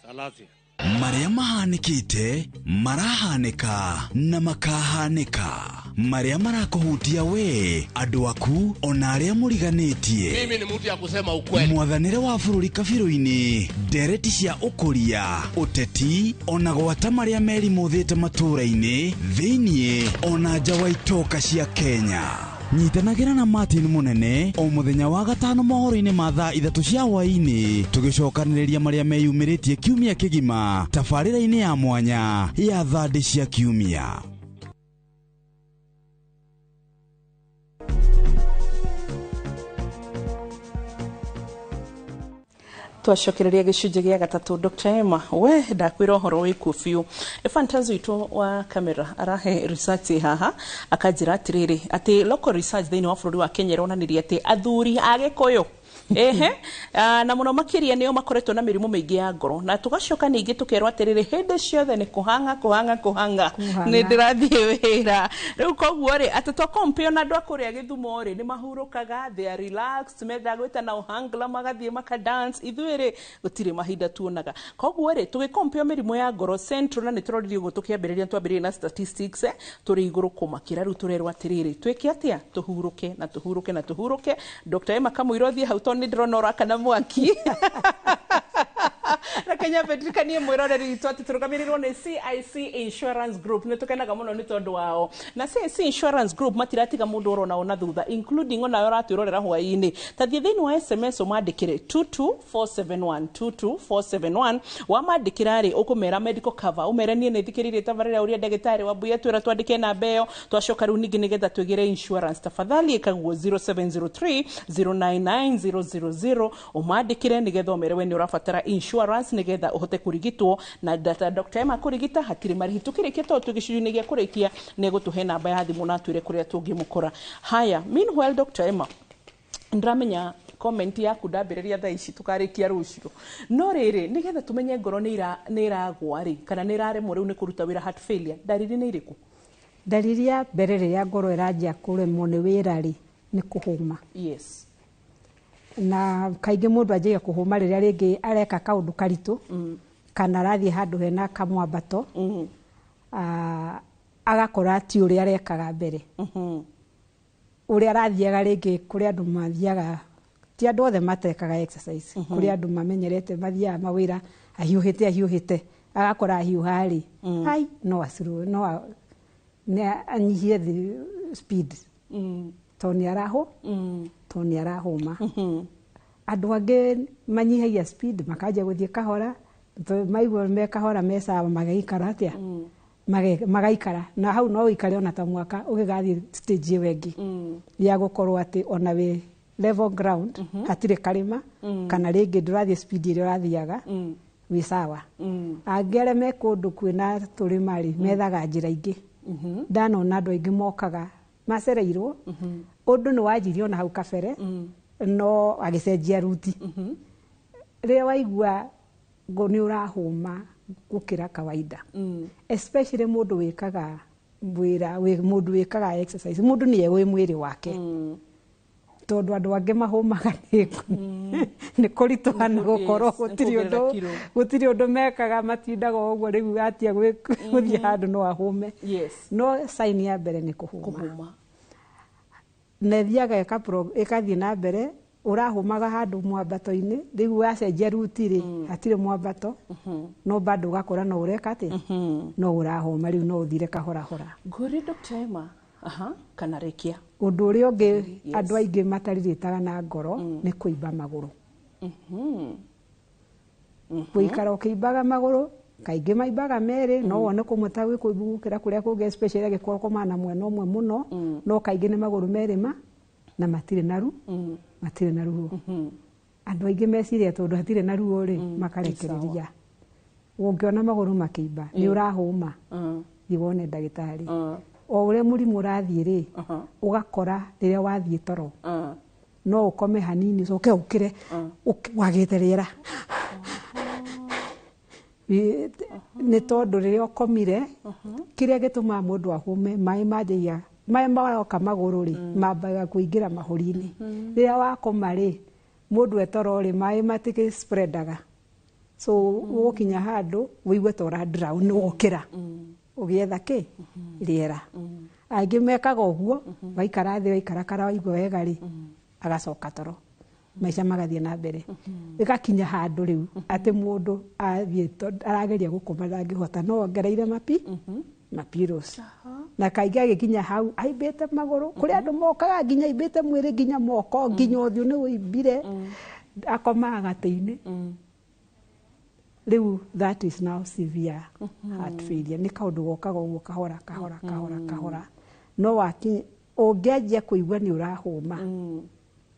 Salasia. Marĩa mahanĩkĩte, marahanĩka na makahanĩka, marĩa marakũhutia we, andũ aku, ona arĩa mũriganĩtie. Mimi ni mtu ya kusema ukweli. Mwathanĩre wa bũrũri kabirũ-inĩ, ndereti cia ũkũria, ũteti, ona gwata marĩa merimũthĩte matũũra-inĩ thĩiniĩ ona nja wa itoka cia Kenya. Nyitanagĩra na Martin Mũnene o mũthenya wa gatano mohoro-inĩ ma thaa 3 cia hwaĩ-inĩ, tũgĩcokanĩrĩria marĩa meyumĩrĩtie kiumia kĩgima tabarĩra-inĩ ya mwanya ya thandĩ cia kiumia. Twacokereria gĩcunjĩ gĩa gatatũ. Dr. Emma, we ndakwĩra ũhoro wĩkuo biũ. Fantazi witũ wa kamera arahe research haha, akanjĩra atĩrĩrĩ, atĩ local research thĩinĩ wa bũrũri wa Kenya ĩronanirie atĩ athuri a Gĩkũyũ, ehe, na mũno makĩria nĩo makoretwo na mĩrimũ mĩingĩ ya ngoro. Na tũgacoka ningĩ tũkerwo atĩrĩrĩ, hĩndĩ ciothe nĩ kũhang'a kũhang'a kũhang'a, nĩ ndĩrathiĩ wĩra rĩu. Koguo rĩ, atĩ twakompeo na andũ a kũrĩa Gĩthumo rĩ, nĩ mahurũkaga, they are relaxed, metha gwĩta na ohangla, magathiĩ maka dance. Ithuĩ rĩ, gũtirĩ mahinda tuonaga. Koguo rĩ, tũgĩkompeo mĩrimũ ya ngoro central, na nĩ tũroririe ũguo tũkĩambĩrĩria, twambĩrĩria na statistics, tũrĩ igũrũ kũmakĩra. Rĩu tũrerwo atĩrĩrĩ, twĩke atĩa? Tũhurũke na tũhurũke na tũhurũke. Dr. Emma, kamũira ũthiĩ hau, tondũ nĩ ndĩrona ũrakana mwaki. Reke nyambe ndirikanie mwĩroreri witũ atĩ tũrũgamĩrĩirwo nĩ CIC Insurance Group. Nĩ tũkenaga mũno nĩ tondũ wao, na CIC Insurance Group matiratiga mũndũ orona ona thutha, including onawe ũratwĩrorera hwaĩ-inĩ. Ta thiĩ thĩinĩ wa SMS ũmandĩkĩre 22471, 22471. Wamandĩkĩra rĩ, ũkũmera medical cover, ũmere niĩ nĩ thikĩrĩirie tabarĩra ũrĩa ndagĩtarĩ Wambui atwĩra twandĩke namba ĩyo, twacoka rĩu ningĩ nĩgetha twĩgĩre insurance. Tafadhali ĩkaguo 0703 099 000, ũmandĩkĩre nĩgetha ũmere we nĩ ũrabatara insurance nĩgetha ũhote kũrigitwo na data. Dr. Emma kũrigita hatirĩ marĩhi. Tũkĩrĩkia, tondũ twĩ gĩcunjĩ-inĩ gĩa kũrĩkia, nĩ egũtũhe namba ya thimũ na atwĩre kũrĩa tũngĩmũkora. Haya, meanwhile, Dr. Emma, ndĩramenya comment yaku ndambĩrĩria thaa ici tũkarĩkia rũciũ, no rĩrĩ, nĩgetha tũmenye ngoro nĩ ĩragwa rĩ, kana nĩ ĩraremwo rĩu nĩ kũruta wĩra, heart failure, ndariri nĩ irĩkũ? Ndariri ya mbere rĩrĩa ngoro ĩranjia kũremwo nĩ wĩra rĩ, nĩ kũhũma. Na kaingĩ mũndũ anjagia kũhũma rĩrĩa rĩngĩ areka kaũndũ karitũ, kana arathiĩ handũ hena kamwambato, agakora ti ũrĩa arekaga mbere, ũrĩa arathiaga. Rĩngĩ kũrĩ andũ mathiaga, ti andũ othe matekaga exercise, kũrĩ andũ mamenyerete mathiaga mawĩra ahiũhĩte ahiũhĩte, agakora ahiũha rĩ, ai no acirwo, no nĩ anyihie the speed, tondũ nĩ arahũ tondũ nĩ arahũma. Andũ angĩ manyihagia speed, makanjia gũthiĩ kahora, maigua me kahora me sawa, magaikara atĩa, magaikara na hau. No ũikare ona ta mwaka ũgĩgathiĩ stage ĩyo ĩngĩ ya gũkorwo atĩ ona wĩ level ground, hatirĩ karĩma, kana rĩngĩ ndũrathiĩ speed ĩrĩa ũrathiaga, wĩ sawa. Angĩ arĩa me kũndũ kwĩna tũrĩma rĩ, methaga njĩra ingĩ. Ndanona andũ aingĩ mokaga macereirwo, ũndũ nĩ wanjirie ona hau kabere, no agĩcenjia ruti. Rĩrĩa waigua nĩ ũrahũma gũkĩra kawaida, especially mũndũ wĩkaga wĩra, mũndũ wĩkaga exercise, mũndũ nĩ ewĩ mwĩrĩ wake, tondũ andũ angĩ mahũmaga nĩ kũritũha na gũkorwo gũtirĩ ũndũ mekaga, matindaga o ũguo. Rĩu atia gũthiĩ handũ no ahũme. No sign ya mbere nĩ kũhũma, na ĩthiaga ĩkathiĩ na mbere. Ũrahũmaga handũ mwambato-inĩ, rĩu wacenjia ruti rĩ, hatirĩ mwambato, no bado ũgakora no ũreka atĩa, no ũrahũma. Rĩu no ũthire kahorahora. Ngũri Dr. Emma, aha, kana rĩkia. Ũndũ ũrĩa ũngĩ andũ aingĩ matarirĩtaga na ngoro nĩ kũimba magũrũ. Gũikara ũkĩimbaga magũrũ, kaingĩ maimbaga merĩ, no wone kũmwe ta gwĩ kũimbu gũkĩra kũrĩa kũngĩ, especially angĩkorwo kũmana mwena ũmwe mũno, no kaingĩ nĩ magũrũ merĩ ma na matirĩ na ru matirĩ na ruo. Andũ aingĩ meciria tondũ hatirĩ na ruo rĩ, makarekereria. Ũngĩona magũrũ makĩimba, nĩ ũrahũma, thiĩ wone ndagĩtarĩ. O ũrĩa mũrimũ ũrathiĩ rĩ, ũgakora rĩrĩa wathiĩ toro, no ũkome hanini, ũcoke ũkĩre wagĩte rĩera, nĩ tondũ rĩrĩa ũkomire, kĩrĩa gĩtũmaga mũndũ ahũme, maĩ manjagia, maĩ maroka magũrũ rĩ, mambaga kũingĩra mahũri-inĩ. Rĩrĩa wakoma rĩ, mũndũ etoro rĩ, maĩ matikĩ spreadaga. So ũgũkinya handũ wĩigue ta ũra drown wokĩra ũgĩetha kĩ rĩera. Angĩ mekaga ũguo, waikara thĩ, waikarakara, waigua wega rĩ, agacoka toro, maica magathiĩ na mbere. Ĩgakinya handũ rĩu atĩ mũndũ athiĩ arageria gũkoma ndangĩhota, no ongereire mapillows, na kaingĩ agĩkinya hau aimbĩte magũrũ. Kũrĩ andũ mokaga nginya aimbĩte mwĩrĩ, nginya moko, nginya ũthiũ nĩ ũimbire, akomaga gatĩ-inĩ. Rĩu that is now severe heart failure. Nĩ kaũndũ gokaga ũguo kahora kahora kahora kahora, no wakinya ũngĩanjia kũigua nĩ ũrahũma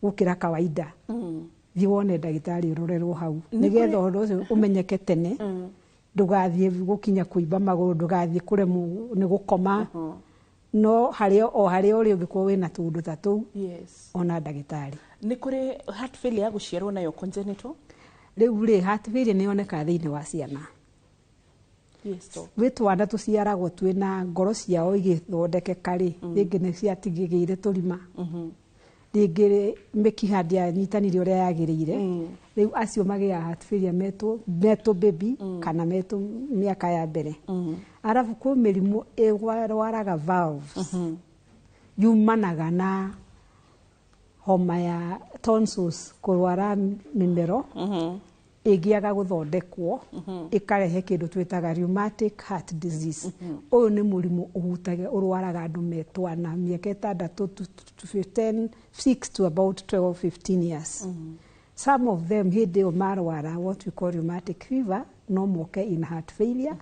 gũkĩra kawaida, thiĩ wone ndagĩtarĩ, ũrorerwo hau, nĩgetha ũhoro ũcio ũmenyeke tene, ndũgathiĩ gũkinya kũimba magũrũ, ndũgathiĩ kũremwo nĩ gũkoma. No harĩa o harĩa ũrĩ, ũngĩkorwo wĩna tũũndũ ta tũu, ona ndagĩtarĩ. Nĩ kũrĩ heart failure ya gũciarwo nayo, congenital? Rĩu rĩ, heart failure nĩ yonekaga thĩinĩ wa ciana. Yes, doc. Gwĩ twana tũciaragwo twĩna ngoro ciao igĩthondekeka rĩ, rĩngĩ nĩ ciatigĩgĩire tũrima, rĩngĩ mĩkiha ndĩanyitanire ũrĩa yagĩrĩire. Rĩu acio magĩaga heart failure metwo baby kana metwo mĩaka ya mbere. Arabu kwĩ mĩrimũ ĩrwaraga valves, yumanaga na homa ya tonsils, kũrwara mĩmero ĩngĩaga gũthondekwo, ĩkarehe kĩndũ twĩtaga rheumatic heart disease. Ũyũ nĩ mũrimũ ũhutagia, ũrwaraga andũ metwana mĩaka 6 to 15, 6 to about 12, 15 years. Some of them hĩndĩ ĩyo marwara what we call rheumatic fever, no moke in heart failure.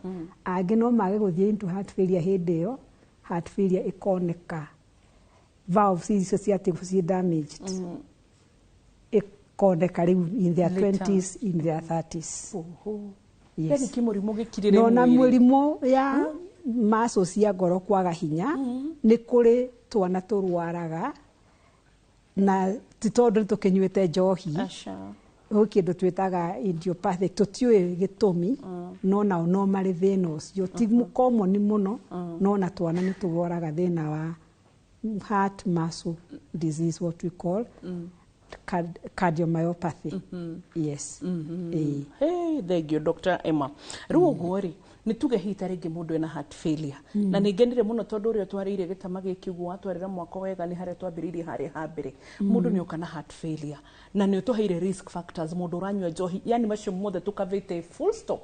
Angĩ no mage gũthiĩ into heart failure hĩndĩ ĩyo, heart failure ĩkoneka valves icio ciatigwo ciĩ damaged, ĩkoneka rĩu in their Later. 20s, in their 30s. Oho. Yes. Yani kĩmũrimũ gĩkirĩre No na mwĩrĩ. mũrimũ ya muscle cia ngoro kwaga hinya, nĩ kũrĩ twana tũrwaraga na ti tondũ nĩ tũkĩnyuĩte njohi. Aca. Gwĩ kĩndũ twĩtaga idiopathic, tũtiũĩ gĩtũmi, no nao no marĩ thĩna ũcio. Ti common mũno, no na twana nĩ tũrwaraga thĩna wa heart muscle disease, what we call cardiomyopathy. Yes. Ĩĩ. Hey, thank you, Dr. Emma. Rĩu ũguo rĩ, nĩ tuge hihi ta rĩngĩ mũndũ ena heart failure, na nĩ ngenire mũno tondũ ũrĩa twarĩire gĩtama gĩkĩ ũguo watwarĩra mwako wega, nĩ harĩa twambĩrĩirie harĩa ha mbere. Mũndũ nĩ oka na heart failure na nĩ ũtũheire risk factors, mũndũ ũranyua njohi, yani macio mothe tũkavĩte full stop,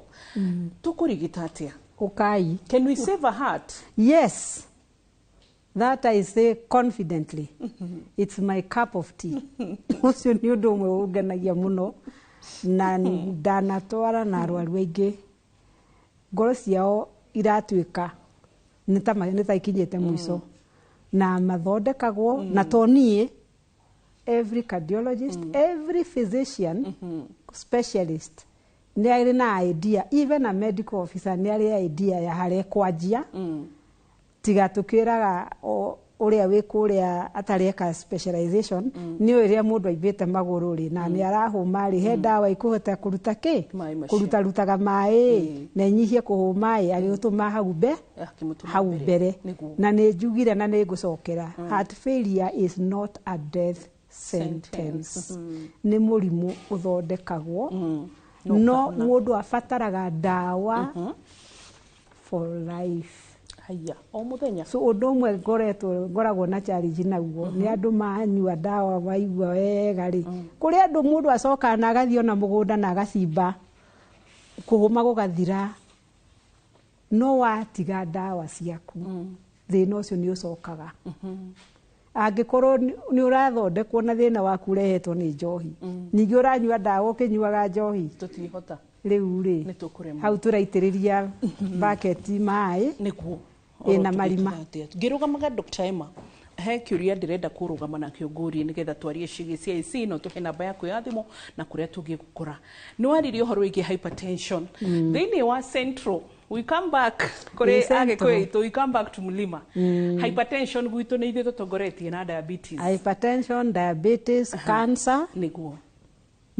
tũkũrigita atĩa? Ũkai. Can we save a heart? Yes, that I say confidently. It's my cup of tea. Ũcio nĩ ũndũ ũmwe ũngenagia mũno, na ndanatwara na arwaru aingĩ ngoro ciao iratuĩka nĩ ta ikinyĩte mũico, na mathondekagwo. Na to niĩ, every cardiologist, every physician specialist nĩ arĩ na idea, even a medical officer nĩ arĩ idea ya harĩa kwanjia. Tiga tũkĩraga ũrĩa wĩ kũrĩa atareka specialization, nĩ ũĩ rĩrĩa mũndũ aimbĩte magũrũ rĩ, na nĩ arahũma rĩ, he ndawa ikũhota kũruta kĩ? Maĩ macio. Kũrutarutaga maĩ na inyihie kũhũma ĩ, agĩgũtũma hau Akĩmũtũma hau mbere. Nĩguo. Na nĩ njugire na nĩ ngũcokera, heart failure is not a death sentence. Nĩ mũrimũ ũthondekagwo, no mũndũ abataraga ndawa for life. Haya, o mũthenya. So ũndũ ũmwe ngoretwo ngoragwo na challenge naguo nĩ andũ manyua ndawa waigua wega rĩ, kũrĩ andũ mũndũ acokaga na agathiĩ ona mũgũnda na agacimba, kũhũma gũgathira. No watiga ndawa ciaku, thĩna ũcio nĩ ũcokaga. Angĩkorwo nĩ ũrathondekwo na thĩna waku ũrehetwo nĩ njohi, ningĩ ũranyua ndawa ũkĩnyuaga njohi, Tũtingĩhota. Rĩu rĩ, Nĩ tũkũremwo. hau tũraitĩrĩria baketi maĩ Nĩguo. ĩna marima. Ngĩrũgamaga, Dr. Emma, he kĩũria ndĩrenda kũrũgama nakĩo ngũrie nĩgetha twarie ciĩgiĩ CIC, no tũhe namba yaku ya thimũ na kũrĩa tũngĩgũkora. Nĩ waririe ũhoro wĩgiĩ hypertension thĩinĩ wa Central. We come back kũrĩ Ĩ, Central. Agĩkũyũ aitũ, we come back to Mlima. Hypertension gwitũ nĩ ithuĩ tũtongoretie na diabetes. Hypertension, diabetes, cancer. Nĩguo.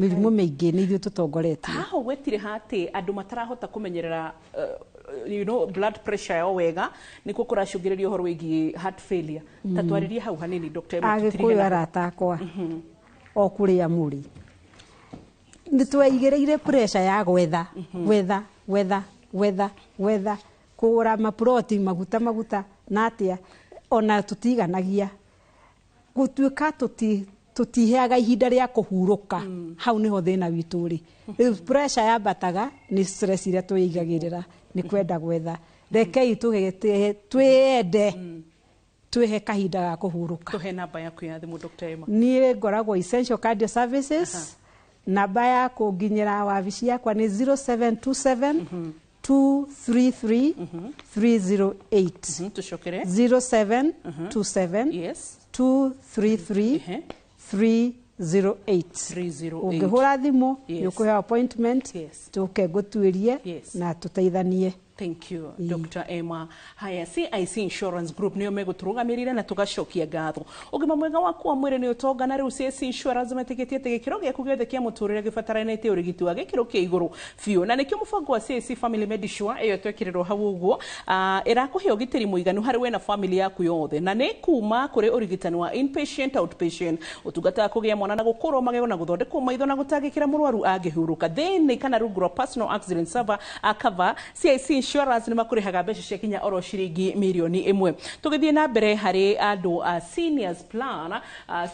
Mĩrimũ mĩingĩ nĩ ithuĩ tũtongoretie. Haha ũgwetire hatĩ andũ matarahota kũmenyerera blood pressure yao wega, nĩkuo kũracũngĩrĩria ũhoro wĩgiĩ heart failure. Ta twarĩrie hau hanini, Dr. Emma, tũtirige Agĩkũyũ na- arata akwa o kũrĩa mũrĩ, Nĩ tweigĩrĩire pressure ya gwetha, gwetha, gwetha, gwetha, gwetha, kũgũra maploti, maguta, maguta na atĩa, ona tũtiganagia gũtuĩka tũtiheaga ihinda rĩa kũhurũka. Hau nĩho thĩna witũ ũrĩ. Rĩu pressure yambataga nĩ stress iria twĩigagĩrĩra nĩ kwenda gwetha. Rekei twĩende, twĩhe kahinda ga kũhurũka. Tũhe namba yaku ya thimũ, Dr. Emma. Niĩ ngoragwo Essential Cardio Services. Namba ya kũnginyĩra wabici yakwa nĩ 0727 233 308. Tũcokere. 0727 233 308. 308. Ũngĩhũra thimũ, nĩ ũkũheo appointment, tũke ngũtuĩrie na tũteithanie. Thank you, Dr. Emma. Haya, CIC Insurance Group nĩo megũtũrũgamĩrĩra na tũgacokia ngatho. Ũgima mwega waku wa mwĩrĩ nĩ ũtonga, na rĩu CIC Insurance metĩkĩtie atĩ gĩkĩro gĩaku gĩothe kĩa mũtũrĩre gĩbataranĩtie ũrigiti wa gĩkĩro kĩa igũrũ biũ, na nĩkĩo mũbango wa CIC Family Medisure ĩyo twekĩrĩrwo hau ũguo, ĩrakũhe ũgitĩri mũiganu harĩ we na family yaku yothe, na nĩ kuma kũrĩ ũrigitani wa inpatient, outpatient, ũtungata wa kũgĩa mwana na gũkũrwo magego na gũthondekwo maitho na gũtangĩkĩra mũrwaru angĩhurũka thĩinĩ kana rungu rwa personal accident cover, cover. CIC Insurance nĩ makũrĩhaga mbeca cia kinya oro ciringi mirioni 1. Tũgĩthiĩ na mbere harĩ andũ a seniors plan,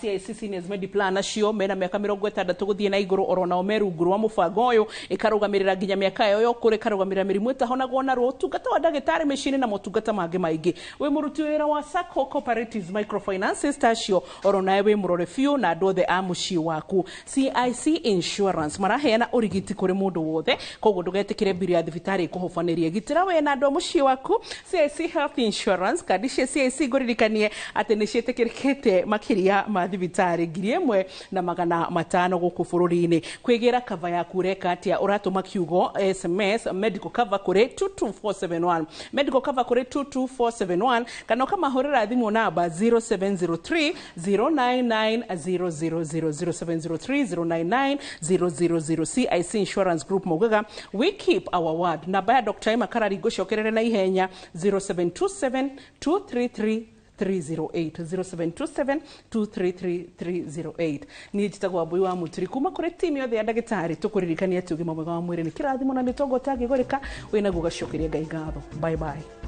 CIC Seniors Medi Plan, acio mena mĩaka 60 gũthiĩ na igũrũ, oro nao me rungu rwa mũbango ũyũ. Ĩkarũgamĩrĩra nginya mĩaka ĩyo ya ũkũrũ, ĩkarũgamĩrĩra mĩrimũ ĩtahonagwo narua, ũtungata wa ndagĩtarĩ mĩciĩ-inĩ na motungata mangĩ maingĩ. Wĩ mũruti wĩra wa Sacco, Cooperatives, Microfinances tacio, oro nawe wĩ mũrore biũ na andũ othe a mũciĩ waku. CIC Insurance maraheana ũrigiti kũrĩ mũndũ wothe, koguo ndũgetĩkĩre mbiri ya thibitarĩ ĩkũhobanĩrie. Gitĩra we na andũ a mũciĩ waku. CIC Health Insurance, kandi cia CIC ngũririkanie atĩ nĩ ciĩtĩkĩrĩkĩte makĩria ma thibitarĩ 1500 gũkũ bũrũri-inĩ. Kwĩgĩra cover yaku ũreka atĩa? Ũratũma kiugo SMS medical cover kũrĩ 22471, medical cover kũrĩ 22471, kana ũkamahũrĩra thimũ namba 0703 099 000, 0703 099 000. CIC Insurance Group maugaga, "We keep our word." Namba ya Dr. Emma Karari ngũcokerere na ihenya, 0727 233 308, 0727 233 308. Niĩ njĩtagwo Wambui wa Mũturi. Kuma kũrĩ timu yothe ya ndagĩtarĩ, tũkũririkania atĩ ũgima mwega wa mwĩrĩ nĩ kĩrathimo na mĩtongo ũtangĩgũrĩka. Wĩnaguo gacokeria Ngai ngatho. Bye bye.